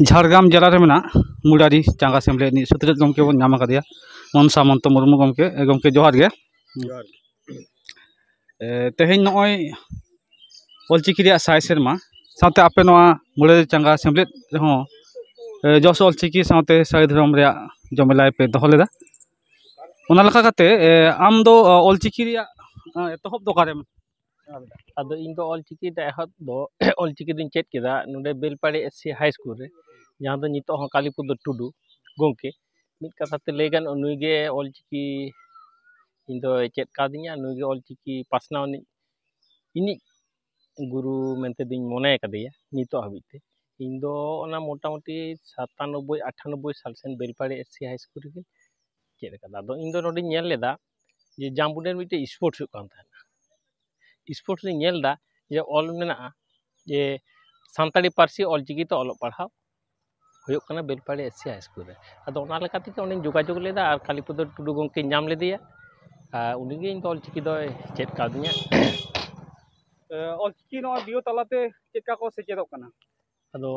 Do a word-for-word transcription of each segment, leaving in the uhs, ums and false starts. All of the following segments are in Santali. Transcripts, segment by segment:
ᱡᱷᱟᱲᱜᱨᱟᱢ ᱡᱮᱞᱟ ᱨᱮ ᱢᱮᱱᱟᱜ ᱢᱩᱨᱟᱨᱤ ᱪᱟᱸᱜᱟ ᱥᱮᱢᱞᱮᱫ ᱨᱤᱱᱤᱡ ᱥᱩᱛᱨᱮᱛ ᱜᱚᱢᱠᱮ ᱵᱚᱱ ᱧᱟᱢ ᱟᱠᱟᱫᱮᱭᱟ, ᱢᱚᱱᱥᱟ ᱢᱚᱱᱛᱚ ᱢᱩᱨᱢᱩ ᱜᱚᱢᱠᱮ᱾ ᱮ, ᱜᱚᱢᱠᱮ, ᱡᱚᱦᱟᱨ ᱜᱮ᱾ ᱡᱚᱦᱟᱨ ᱜᱮ᱾ ᱮ, ᱛᱮᱦᱮᱧ ᱱᱚᱜᱼᱚᱭ ᱚᱞᱪᱤᱠᱤ ᱨᱮᱭᱟᱜ ᱥᱟᱭ ᱥᱮᱨᱢᱟ ᱥᱟᱶᱛᱮ ᱟᱯᱮ ᱱᱚᱣᱟ ᱢᱩᱨᱟᱨᱤ ᱪᱟᱸᱜᱟ ᱥᱮᱢᱞᱮᱫ ᱨᱮᱦᱚᱸ, ᱮ, ᱡᱚᱥ ᱚᱞᱪᱤᱠᱤ ᱥᱟᱶᱛᱮ ᱥᱟᱹᱨᱤ ᱫᱷᱚᱨᱚᱢ ᱨᱮᱭᱟᱜ ᱡᱚᱢᱮᱞᱟᱭ ᱯᱮ ᱫᱚᱦᱚ ᱞᱮᱫᱟ᱾ ᱚᱱᱟ ᱞᱮᱠᱟ ᱠᱟᱛᱮ, ᱮ, ᱟᱢ ᱫᱚ, ᱚ, ᱚᱞᱪᱤᱠᱤ ᱨᱮᱭᱟᱜ, ᱚ, ᱮᱛᱚᱦᱚᱵ ᱫᱚ ᱚᱠᱟᱨᱮᱢ? ᱟᱫᱚ ᱤᱧ ᱫᱚ ᱚᱞᱪᱤᱠᱤ ᱫᱚ ᱮᱦᱚᱵ ᱫᱚ ᱚᱞᱪᱤᱠᱤ ᱫᱚᱧ ᱪᱮᱫ ᱠᱮᱫᱟ ᱱᱚᱰᱮ ᱵᱮᱞᱯᱟᱲᱤ ᱮᱥ ᱥᱤ ᱦᱟᱭ ᱥᱠᱩᱞ ᱨᱮ, ᱡᱟᱦᱟᱸ ᱫᱚ ᱱᱤᱛᱚᱜ ᱦᱚᱸ ᱠᱟᱞᱤᱯᱚᱫᱚ ᱴᱩᱰᱩ ᱜᱚᱢᱠᱮ, ᱢᱤᱫ ᱠᱟᱛᱷᱟ ᱛᱮ ᱞᱟᱹᱭ ᱜᱟᱱᱚᱜᱼᱟ, ᱱᱩᱭ ᱜᱮ ᱚᱞᱪᱤᱠᱤ ᱤᱧ ᱫᱚᱭ ᱪᱮᱫ ᱠᱟᱣᱫᱤᱧᱟ, ᱱᱩᱭ ᱜᱮ ᱚᱞᱪᱤᱠᱤ ᱯᱟᱥᱱᱟᱣ ᱨᱤᱱᱤᱡ ᱤᱧᱤᱡ ᱜᱩᱨᱩ ᱢᱮᱱᱛᱮ ᱫᱩᱧ ᱢᱚᱱᱮ ᱟᱠᱟᱫᱮᱭᱟ ᱱᱤᱛᱚᱜ ᱦᱟᱹᱵᱤᱡ ᱛᱮ᱾ ᱤᱧ ᱫᱚ ᱚᱱᱟ ᱢᱚᱴᱟᱢᱩᱴᱤ ᱥᱟᱛᱟᱱᱚᱵᱵᱳᱭ ᱟᱴᱷᱟᱱᱚᱵᱵᱳᱭ ᱥᱟᱞ ᱥᱮᱱ ᱵᱮᱞᱯᱟᱲᱤ ᱮᱥ ᱥᱤ ᱦᱟᱭ ᱥᱠᱩᱞ ᱨᱮᱜᱮ ᱪᱮᱫ ᱟᱠᱟᱫᱟ᱾ ᱟᱫᱚ ᱤᱧ ᱫᱚ ᱱᱚᱰᱮᱧ ᱧᱮᱞ ᱞᱮᱫᱟ ᱡᱮ ᱡᱟᱢᱵᱩᱰᱮ ᱨᱮ ᱢᱤᱫᱴᱮᱡ ᱥᱯᱳᱨᱴᱥ ᱦᱩᱭᱩᱜ ᱠᱟᱱ ᱛᱟᱦᱮᱱᱟ᱾ ᱥᱯᱳᱨᱴᱥ ᱨᱤᱧ ᱧᱮᱞ ᱮᱫᱟ ᱡᱮ ᱚᱞ ᱢᱮᱱᱟᱜᱼᱟ ᱡᱮ ᱥᱟᱱᱛᱟᱲᱤ ᱯᱟᱹᱨᱥᱤ ᱚᱞᱪᱤᱠᱤ ᱛᱮ ᱚᱞᱚᱜ ᱯᱟᱲᱦᱟᱣ ᱦᱩᱭᱩᱜ ᱠᱟᱱᱟ ᱵᱮᱞᱯᱟᱦᱟᱲᱤ ᱮᱥ ᱥᱤ ᱦᱟᱭ ᱥᱠᱩᱞ ᱨᱮ᱾ ᱟᱫᱚ ᱚᱱᱟ ᱞᱮᱠᱟ ᱛᱮᱜᱮ ᱚᱸᱰᱮᱧ ᱡᱳᱜᱟᱡᱳᱜᱽ ᱞᱮᱫᱟ ᱟᱨ ᱠᱟᱞᱤᱯᱚᱫᱚ ᱴᱩᱰᱩ ᱜᱚᱢᱠᱮᱧ ᱧᱟᱢ ᱞᱮᱫᱮᱭᱟ᱾ ᱟᱨ ᱩᱱᱤᱜᱮ ᱤᱧ ᱫᱚ ᱚᱞᱪᱤᱠᱤ ᱫᱚᱭ ᱪᱮᱫ ᱠᱟᱣᱫᱤᱧᱟ᱾ ᱚᱞᱪᱤᱠᱤ ᱱᱚᱣᱟ ᱵᱤᱭᱳ ᱛᱟᱞᱟᱛᱮ ᱪᱮᱫ ᱞᱮᱠᱟ ᱠᱚ ᱥᱮᱪᱮᱫᱚᱜ ᱠᱟᱱᱟ? ᱟᱫᱚ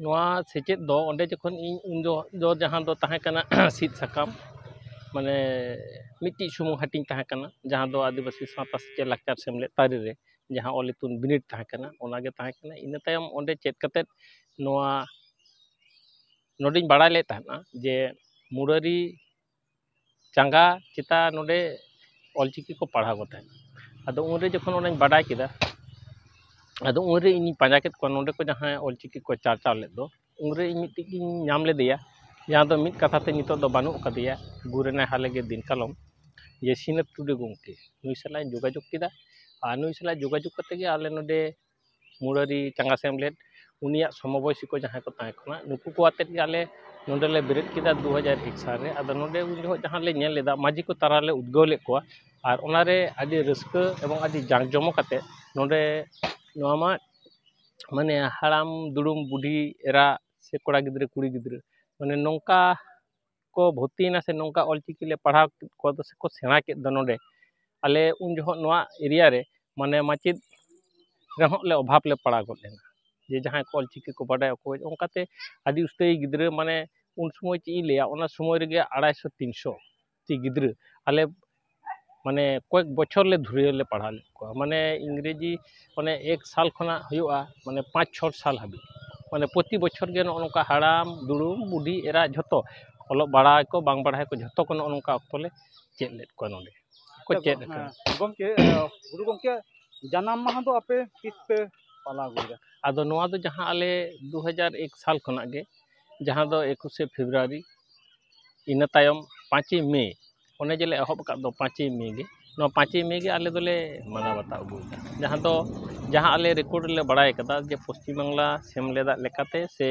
ᱱᱚᱣᱟ ᱥᱮᱪᱮᱫ ᱫᱚ ᱚᱸᱰᱮ ᱡᱚᱠᱷᱚᱱ ᱤᱧ ᱩᱱ ᱡᱚ-, ᱫᱚ ᱡᱟᱦᱟᱸ ᱫᱚ ᱛᱟᱦᱮᱸ ᱠᱟᱱᱟ ᱥᱤᱫ ᱥᱟᱠᱟᱢ, ᱢᱟᱱᱮ ᱢᱤᱫᱴᱤᱡ ᱥᱩᱢᱩᱝ ᱦᱟᱹᱴᱤᱧ ᱛᱟᱦᱮᱸ ᱠᱟᱱᱟ, ᱡᱟᱦᱟᱸ ᱫᱚ ᱟᱹᱫᱤᱵᱟᱹᱥᱤ ᱥᱟᱶᱛᱟ ᱥᱮᱪᱮᱫ ᱞᱟᱠᱪᱟᱨ ᱥᱮᱢᱞᱮᱫ ᱛᱟᱹᱨᱤ ᱨᱮ ᱡᱟᱦᱟᱸ ᱚᱞ ᱤᱛᱩᱱ ᱵᱤᱱᱤᱰ ᱛᱟᱦᱮᱸ ᱠᱟᱱᱟ, ᱚᱱᱟᱜᱮ ᱛᱟᱦᱮᱸ ᱠᱟᱱᱟ᱾ ᱤᱱᱟᱹ ᱛᱟᱭᱚᱢ ᱚᱸᱰᱮ ᱪᱮᱫ ᱠᱟᱛᱮᱫ ᱱᱚᱣᱟ ᱱᱚᱰᱮᱧ ᱵᱟᱲᱟᱭ ᱞᱮᱫ ᱛᱟᱦᱮᱱᱟ ᱡᱮ ᱢᱩᱨᱟᱨᱤ ᱪᱟᱸᱜᱟ ᱪᱮᱛᱟ ᱱᱚᱰᱮ ᱚᱞᱪᱤᱠᱤ ᱠᱚ ᱯᱟᱲᱦᱟᱣ ᱠᱚ ᱛᱟᱦᱮᱸᱫ᱾ ᱟᱫᱚ ᱩᱱᱨᱮ ᱡᱚᱠᱷᱚᱱ ᱚᱱᱟᱧ ᱵᱟᱰᱟᱭ ᱠᱮᱫᱟ, ᱟᱫᱚ ᱩᱱᱨᱮ ᱤᱧᱤᱧ ᱯᱟᱸᱡᱟ ᱠᱮᱫ ᱠᱚᱣᱟ ᱱᱚᱰᱮ ᱠᱚ ᱡᱟᱦᱟᱸᱭ ᱚᱞᱪᱤᱠᱤ ᱠᱚ ᱪᱟᱨᱪᱟᱣ ᱞᱮᱫ ᱫᱚ, ᱩᱱᱨᱮ ᱤᱧ ᱢᱤᱫᱴᱤᱡ ᱜᱤᱧ ᱧᱟᱢ ᱞᱮᱫᱮᱭᱟ, ᱡᱟᱦᱟᱸ ᱫᱚ ᱢᱤᱫ ᱠᱟᱛᱷᱟ ᱛᱮ ᱱᱤᱛᱚᱜ ᱫᱚ ᱵᱟᱹᱱᱩᱜ ᱟᱠᱟᱫᱮᱭᱟ, ᱜᱩᱨ ᱮᱱᱟᱭ ᱦᱟᱞᱮ ᱜᱮ ᱫᱤᱱ ᱠᱟᱞᱚᱢ, ᱡᱮ ᱥᱤᱱᱟᱹᱛ ᱴᱩᱰᱩ ᱜᱚᱢᱠᱮ, ᱱᱩᱭ ᱥᱟᱞᱟᱜ ᱤᱧ ᱡᱳᱜᱟᱡᱳᱜᱽ ᱠᱮᱫᱟ᱾ ᱟᱨ ᱱᱩᱭ ᱥᱟᱞᱟᱜ ᱡᱳᱜᱟᱡᱳᱜᱽ ᱠᱟᱛᱮ ᱜᱮ ᱟᱞᱮ ᱱᱚᱰᱮ ᱢᱩᱨᱟᱨᱤ ᱪᱟᱸᱜᱟ ᱥᱮᱢᱞᱮᱫ, ᱩᱱᱤᱭᱟᱜ ᱥᱚᱢᱚᱵᱚᱭᱥᱤ ᱠᱚ ᱡᱟᱦᱟᱸᱭ ᱠᱚ ᱛᱟᱦᱮᱸ ᱠᱟᱱᱟ, ᱱᱩᱠᱩ ᱠᱚ ᱟᱛᱮᱫ ᱜᱮ ᱟᱞᱮ ᱱᱚᱰᱮ ᱞᱮ ᱵᱮᱨᱮᱫ ᱠᱮᱫᱟ ᱫᱩ ᱦᱟᱡᱟᱨ ᱮᱠ ᱥᱟᱞ ᱨᱮ᱾ ᱟᱫᱚ ᱱᱚᱰᱮ ᱩᱱ ᱡᱚᱠᱷᱚᱱ ᱡᱟᱦᱟᱸ ᱞᱮ ᱧᱮᱞ ᱞᱮᱫᱟ, ᱢᱟᱹᱡᱷᱤ ᱠᱚ ᱛᱟᱨᱟ ᱞᱮ ᱩᱫᱽᱜᱟᱹᱣ ᱞᱮᱫ ᱠᱚᱣᱟ, ᱟᱨ ᱚᱱᱟᱨᱮ ᱟᱹᱰᱤ ᱨᱟᱹᱥᱠᱟᱹ ᱮᱵᱚᱝ ᱟᱹᱰᱤ ᱡᱟᱸᱠ ᱡᱚᱢᱚᱠ ᱟᱛᱮ ᱱᱚᱰᱮ ᱱᱚᱣᱟ ᱢᱟ, ᱢᱟᱱᱮ, ᱦᱟᱲᱟᱢ ᱫᱩᱲᱩᱢ, ᱵᱩᱰᱷᱤ ᱮᱨᱟ ᱥᱮ ᱠᱚᱲᱟ ᱜᱤᱫᱽᱨᱟᱹ ᱠᱩᱲᱤ ᱜᱤᱫᱽᱨᱟᱹ, ᱢᱟᱱᱮ, ᱱᱚᱝᱠᱟ ᱠᱚ ᱵᱷᱚᱨᱛᱤᱭᱮᱱᱟ ᱥᱮ ᱱᱚᱝᱠᱟ ᱚᱞᱪᱤᱠᱤ ᱞᱮ ᱯᱟᱲᱦᱟᱣ ᱠᱮᱫ ᱠᱚᱣᱟ ᱫᱚ ᱥᱮᱠᱚ ᱥᱮᱬᱟ ᱠᱮᱫ ᱫᱚ ᱱᱚᱰᱮ, ᱟᱞᱮ ᱩᱱ ᱡᱚᱦᱚᱜ ᱱᱚᱣᱟ ᱮᱨᱤᱭᱟ ᱨᱮ, ᱢᱟᱱᱮ, ᱢᱟᱪᱮᱫ ᱨᱮᱦᱚᱸ ᱞᱮ ᱚᱵᱷᱟᱵᱽ ᱞᱮ ᱯᱟᱲᱟᱣ ᱜᱚᱫ ᱞᱮᱱᱟ᱾ ᱡᱮ ᱡᱟᱦᱟᱸᱭ ᱠᱚ ᱚᱞᱪᱤᱠᱤ ᱠᱚ ᱵᱟᱰᱟᱭ ᱚᱠᱚᱭ, ᱚᱱᱠᱟᱛᱮ ᱟᱹᱰᱤ ᱩᱥᱛᱟᱹᱭ ᱜᱤᱫᱽᱨᱟᱹ, ᱢᱟᱱᱮ ᱩᱱ ᱥᱚᱢᱚᱭ ᱪᱮᱫ ᱤᱧ ᱞᱟᱹᱭᱟ, ᱚᱱᱟ ᱥᱚᱢᱚᱭ ᱨᱮᱜᱮ ᱟᱲᱟᱭᱥᱚ ᱛᱤᱱᱥᱚ ᱴᱤ ᱜᱤᱫᱽᱨᱟᱹ ᱟᱞᱮ ᱢᱟᱱᱮ ᱠᱚᱭᱮᱠ ᱵᱚᱪᱷᱚᱨ ᱞᱮ ᱫᱷᱩᱨᱭᱟᱹ ᱞᱮ ᱯᱟᱲᱦᱟᱣ ᱞᱮᱫ ᱠᱚᱣᱟ᱾ ᱢᱟᱱᱮ ᱤᱝᱨᱮᱡᱤ ᱚᱱᱮ ᱮᱠ ᱥᱟᱞ ᱠᱷᱚᱱᱟᱜ ᱦᱩᱭᱩᱜᱼᱟ, ᱢᱟᱱᱮ ᱯᱟᱸᱪ ᱪᱷᱚ ᱥᱟᱞ ᱦᱟᱹᱵᱤᱡ, ᱢᱟᱱᱮ ᱯᱨᱚᱛᱤ ᱵᱚᱪᱷᱚᱨ ᱜᱮ ᱱᱚᱜᱼᱚ ᱱᱚᱝᱠᱟ ᱦᱟᱲᱟᱢ ᱫᱩᱲᱩᱢ ᱵᱩᱰᱷᱤ ᱮᱨᱟ ᱡᱷᱚᱛᱚ ᱚᱞᱚᱜ ᱵᱟᱲᱟᱭ ᱠᱚ ᱵᱟᱝ ᱵᱟᱲᱟᱭ ᱠᱚ ᱡᱷᱚᱛᱚ ᱠᱚ ᱱᱚᱜᱼᱚ ᱱᱚᱝᱠᱟ ᱚᱠᱛᱚ ᱞᱮ ᱪᱮᱫ ᱞᱮᱫ ᱠᱚᱣᱟ ᱱᱚᱰᱮ ᱠᱚ ᱪᱮᱫ ᱟᱠᱟᱱᱟ᱾ ᱦᱮᱸ, ᱜᱚᱢᱠᱮ, ᱜᱩᱨᱩ ᱜᱚᱢᱠᱮ ᱡᱟᱱᱟᱢ ᱢᱟᱦᱟ ᱫᱚ ᱟᱯᱮ ᱛᱤᱥ ᱯᱮ ᱯᱟᱞᱟᱣ ᱟᱹᱜᱩᱭᱮᱫᱟ? ᱟᱫᱚ ᱱᱚᱣᱟ ᱫᱚ ᱡᱟᱦᱟᱸ ᱟᱞᱮ ᱫᱩ ᱦᱟᱡᱟᱨ ᱮᱠ ᱥᱟᱞ ᱠᱷᱚᱱᱟᱜ ᱜᱮ, ᱡᱟᱦᱟᱸ ᱫᱚ ᱮᱠᱩᱥᱮ ᱯᱷᱮᱵᱽᱨᱩᱣᱟᱨᱤ, ᱤᱱᱟᱹ ᱛᱟᱭᱚᱢ ᱯᱟᱸᱪᱮᱭ ᱢᱮ, ᱚᱱᱮ ᱡᱮᱞᱮ ᱮᱦᱚᱵ ᱟᱠᱟᱫ ᱫᱚ ᱯᱟᱸᱪᱮᱭ ᱢᱮ ᱜᱮ, ᱱᱚᱣᱟ ᱯᱟᱸᱪᱮᱭ ᱢᱮ ᱜᱮ ᱟᱞᱮ ᱫᱚᱞᱮ ᱢᱟᱱᱟᱣ ᱵᱟᱛᱟᱣ ᱟᱹᱜᱩᱭᱮᱫᱟ᱾ ᱡᱟᱦᱟᱸ ᱫᱚ, ᱡᱟᱦᱟᱸ ᱟᱞᱮ ᱨᱮᱠᱚᱨᱰ ᱨᱮᱞᱮ ᱵᱟᱲᱟᱭ ᱠᱟᱫᱟ ᱡᱮ ᱯᱚᱥᱪᱤᱢ ᱵᱟᱝᱞᱟ ᱥᱮᱢᱞᱮᱫᱟᱜ ᱞᱮᱠᱟᱛᱮ, ᱥᱮ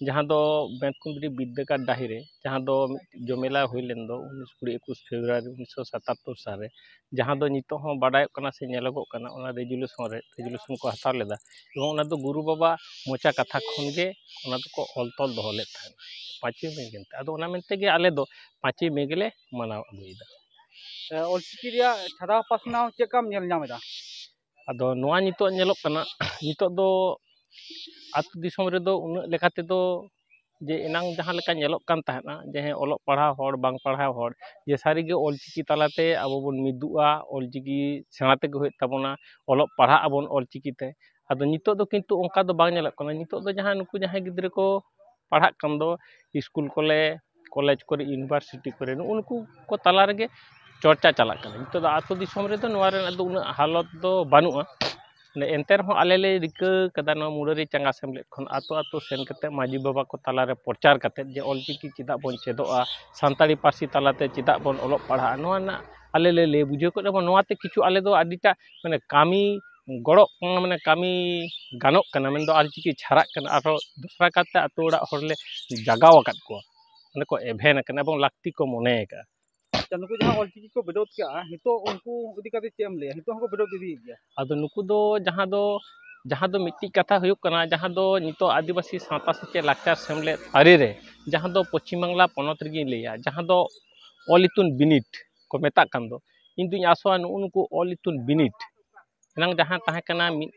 ᱡᱟᱦᱟᱸ ᱫᱚ ᱵᱮᱸᱛᱠᱩᱸᱫᱽᱨᱤ ᱵᱤᱨᱫᱟᱹᱜᱟᱲ ᱰᱟᱹᱦᱤ ᱨᱮ, ᱡᱟᱦᱟᱸ ᱫᱚ ᱢᱤᱫ ᱡᱚᱢᱮᱞᱟ ᱦᱩᱭ ᱞᱮᱱ ᱫᱚ ᱩᱱᱤᱥ ᱠᱩᱲᱤ ᱮᱠᱩᱥ ᱯᱷᱮᱵᱽᱨᱩᱣᱟᱨᱤ ᱩᱱᱤᱥᱥᱚ ᱥᱟᱛᱟᱛᱛᱳᱨ ᱥᱟᱞ ᱨᱮ, ᱡᱟᱦᱟᱸ ᱫᱚ ᱱᱤᱛᱚᱜ ᱦᱚᱸ ᱵᱟᱰᱟᱭᱚᱜ ᱠᱟᱱᱟ ᱥᱮ ᱧᱮᱞᱚᱜᱚᱜ ᱠᱟᱱᱟ, ᱚᱱᱟ ᱨᱮᱡᱩᱞᱮᱥᱚᱱ ᱨᱮ, ᱨᱮᱡᱩᱞᱮᱥᱚᱱ ᱠᱚ ᱦᱟᱛᱟᱣ ᱞᱮᱫᱟ᱾ ᱮᱵᱚᱝ ᱚᱱᱟ ᱫᱚ ᱜᱩᱨᱩ ᱵᱟᱵᱟ ᱢᱚᱪᱟ ᱠᱟᱛᱷᱟ ᱠᱷᱚᱱ ᱜᱮ ᱚᱱᱟ ᱫᱚᱠᱚ ᱚᱞ ᱛᱚᱞ ᱫᱚᱦᱚ ᱞᱮᱫ ᱛᱟᱦᱮᱸᱫ, ᱯᱟᱸᱪᱮᱭ ᱢᱮ ᱢᱮᱱᱛᱮ᱾ ᱟᱫᱚ ᱚᱱᱟ ᱢᱮᱱᱛᱮ ᱜᱮ ᱟᱞᱮ ᱫᱚ ᱯᱟᱸᱪᱮᱭ ᱢᱮ ᱜᱮᱞᱮ ᱢᱟᱱᱟᱣ ᱟᱹᱜᱩᱭᱮᱫᱟ᱾ ᱮ, ᱚᱞᱪᱤᱠᱤ ᱨᱮᱭᱟᱜ ᱪᱷᱟᱨᱟᱣ ᱯᱟᱥᱱᱟᱣ ᱪᱮᱫ ᱞᱮᱠᱟᱢ ᱧᱮᱞ ᱧᱟᱢ ᱮᱫᱟ? ᱟᱫᱚ ᱱᱚᱣᱟ ᱱᱤᱛᱚᱜ ᱧᱮᱞᱚᱜ ᱠᱟᱱᱟ, ᱱᱤᱛᱚᱜ ᱫᱚ ᱟᱹᱛᱩ ᱫᱤᱥᱚᱢ ᱨᱮᱫᱚ ᱩᱱᱟᱹᱜ ᱞᱮᱠᱟ ᱛᱮᱫᱚ ᱡᱮ ᱮᱱᱟᱝ ᱡᱟᱦᱟᱸ ᱞᱮᱠᱟ ᱧᱮᱞᱚᱜ ᱠᱟᱱ ᱛᱟᱦᱮᱸᱫᱼᱟ, ᱡᱮ ᱦᱮᱸ, ᱚᱞᱚᱜ ᱯᱟᱲᱦᱟᱣ ᱦᱚᱲ, ᱵᱟᱝ ᱯᱟᱲᱦᱟᱣ ᱦᱚᱲ, ᱡᱮ ᱥᱟᱹᱨᱤᱜᱮ ᱚᱞᱪᱤᱠᱤ ᱛᱟᱞᱟᱛᱮ ᱟᱵᱚ ᱵᱚᱱ ᱢᱤᱫᱚᱜᱼᱟ, ᱚᱞᱪᱤᱠᱤ ᱥᱮᱬᱟ ᱛᱮᱜᱮ ᱦᱩᱭᱩᱜ ᱛᱟᱵᱚᱱᱟ, ᱚᱞᱚᱜ ᱯᱟᱲᱦᱟᱜ ᱟᱵᱚᱱ ᱚᱞᱪᱤᱠᱤ ᱛᱮ᱾ ᱟᱫᱚ ᱱᱤᱛᱚᱜ ᱫᱚ ᱠᱤᱱᱛᱩ ᱚᱱᱠᱟ ᱫᱚ ᱵᱟᱝ ᱧᱮᱞᱚᱜ ᱠᱟᱱᱟ᱾ ᱱᱤᱛᱚᱜ ᱫᱚ ᱡᱟᱦᱟᱸ ᱱᱩᱠᱩ ᱡᱟᱦᱟᱸᱭ ᱜᱤᱫᱽᱨᱟᱹ ᱠᱚ ᱯᱟᱲᱦᱟᱜ ᱠᱟᱱ ᱫᱚ ᱥᱠᱩᱞ ᱠᱚᱨᱮ, ᱠᱚᱞᱮᱡᱽ ᱠᱚᱨᱮ, ᱤᱭᱩᱱᱤᱵᱷᱟᱨᱥᱤᱴᱤ ᱠᱚᱨᱮ, ᱱᱩᱜᱼᱩ ᱱᱩᱠᱩ ᱠᱚ ᱛᱟᱞᱟ ᱨᱮᱜᱮ ᱪᱚᱨᱪᱟ ᱪᱟᱞᱟᱜ ᱠᱟᱱᱟ᱾ ᱱᱤᱛᱚᱜ ᱫᱚ ᱟᱹᱛᱩ ᱫᱤᱥᱚᱢ ᱨᱮᱫᱚ ᱱᱚᱣᱟ ᱨᱮᱱᱟᱜ ᱫᱚ ᱩᱱᱟᱹᱜ ᱦᱟᱞᱚᱛ ᱫᱚ ᱵᱟᱹᱱᱩᱜᱼᱟ᱾ ᱢᱟᱱᱮ ᱮᱱᱛᱮ ᱨᱮᱦᱚᱸ ᱟᱞᱮ ᱞᱮ ᱨᱤᱠᱟᱹ ᱠᱟᱫᱟ ᱱᱚᱣᱟ ᱢᱩᱨᱟᱹᱨᱤ ᱪᱟᱸᱜᱟ ᱥᱮᱢᱞᱮᱫ ᱠᱷᱚᱱ ᱟᱹᱛᱩ ᱟᱹᱛᱩ ᱥᱮᱱ ᱠᱟᱛᱮᱫ ᱢᱟᱹᱡᱷᱤ ᱵᱟᱵᱟ ᱠᱚ ᱛᱟᱞᱟᱨᱮ ᱯᱨᱚᱪᱟᱨ ᱠᱟᱛᱮᱫ ᱡᱮ ᱚᱞᱪᱤᱠᱤ ᱪᱮᱫᱟᱜ ᱵᱚᱱ ᱪᱮᱫᱚᱜᱼᱟ, ᱥᱟᱱᱛᱟᱲᱤ ᱯᱟᱹᱨᱥᱤ ᱛᱟᱞᱟᱛᱮ ᱪᱮᱫᱟᱜ ᱵᱚᱱ ᱚᱞᱚᱜ ᱯᱟᱲᱦᱟᱜᱼᱟ, ᱱᱚᱣᱟ ᱨᱮᱱᱟᱜ ᱟᱞᱮ ᱞᱮ ᱞᱟᱹᱭ ᱵᱩᱡᱷᱟᱹᱣ ᱠᱮᱫ ᱟᱵᱚᱱ᱾ ᱱᱚᱣᱟᱛᱮ ᱠᱤᱪᱷᱩ ᱟᱞᱮ ᱫᱚ ᱟᱹᱰᱤᱴᱟ ᱢᱟᱱᱮ ᱠᱟᱹᱢᱤ ᱜᱚᱲᱚᱜ ᱠᱟᱱᱟ, ᱢᱟᱱᱮ ᱠᱟᱹᱢᱤ ᱜᱟᱱᱚᱜ ᱠᱟᱱᱟ, ᱢᱮᱱᱫᱚ ᱚᱞᱪᱤᱠᱤ ᱪᱷᱟᱨᱟᱜ ᱠᱟᱱᱟ᱾ ᱟᱨᱦᱚᱸ ᱫᱚᱥᱨᱟ ᱠᱟᱨᱛᱮ ᱟᱹᱛᱩ ᱚᱲᱟᱜ ᱦᱚᱲ ᱞᱮ ᱡᱟᱜᱟᱣ ᱟᱠᱟᱫ ᱠᱚᱣᱟ, ᱢᱟᱱᱮ ᱠᱚ ᱮᱵᱷᱮᱱ ᱟᱠᱟᱱᱟ ᱮᱵᱚᱝ ᱞᱟᱹᱠᱛᱤ ᱠᱚ ᱢᱚᱱᱮ ᱟᱠᱟᱫᱼᱟ᱾ ᱟᱪᱪᱷᱟ, ᱱᱩᱠᱩ ᱡᱟᱦᱟᱸ ᱚᱞᱪᱤᱠᱤ ᱠᱚ ᱵᱤᱨᱳᱫ ᱠᱮᱜᱼᱟ, ᱱᱤᱛᱚᱜ ᱩᱱᱠᱩ ᱤᱫᱤ ᱠᱟᱛᱮ ᱪᱮᱫ ᱮᱢ ᱞᱟᱹᱭᱟ? ᱱᱤᱛᱚᱜ ᱦᱚᱸᱠᱚ ᱵᱤᱨᱳᱫ ᱤᱫᱤᱭᱮᱫ ᱜᱮᱭᱟ᱾ ᱟᱫᱚ ᱱᱩᱠᱩ ᱫᱚ ᱡᱟᱦᱟᱸ ᱫᱚ, ᱡᱟᱦᱟᱸ ᱫᱚ ᱢᱤᱫᱴᱤᱡ ᱠᱟᱛᱷᱟ ᱦᱩᱭᱩᱜ ᱠᱟᱱᱟ, ᱡᱟᱦᱟᱸ ᱫᱚ ᱱᱤᱛᱚᱜ ᱟᱹᱫᱤᱵᱟᱹᱥᱤ ᱥᱟᱶᱛᱟ ᱥᱮᱪᱮᱫ ᱞᱟᱠᱪᱟᱨ ᱥᱮᱢᱞᱮᱫ ᱟᱹᱨᱤ ᱨᱮ, ᱡᱟᱦᱟᱸ ᱫᱚ ᱯᱚᱪᱷᱤᱢ ᱵᱟᱝᱞᱟ ᱯᱚᱱᱚᱛ ᱨᱮᱜᱮᱧ ᱞᱟᱹᱭᱟ, ᱡᱟᱦᱟᱸ ᱫᱚ ᱚᱞ ᱤᱛᱩᱱ ᱵᱤᱱᱤᱰ ᱠᱚ ᱢᱮᱛᱟᱜ ᱠᱟᱱ ᱫᱚ, ᱤᱧ ᱫᱩᱧ ᱟᱥᱚᱜᱼᱟ ᱱᱩᱜᱼᱩ ᱱᱩᱠᱩ ᱚᱞ ᱤᱛᱩᱱ ᱵᱤᱱᱤᱰ ᱮᱱᱟᱝ ᱡᱟᱦᱟᱸ ᱛᱟᱦᱮᱸ ᱠᱟᱱᱟ ᱢᱤᱫ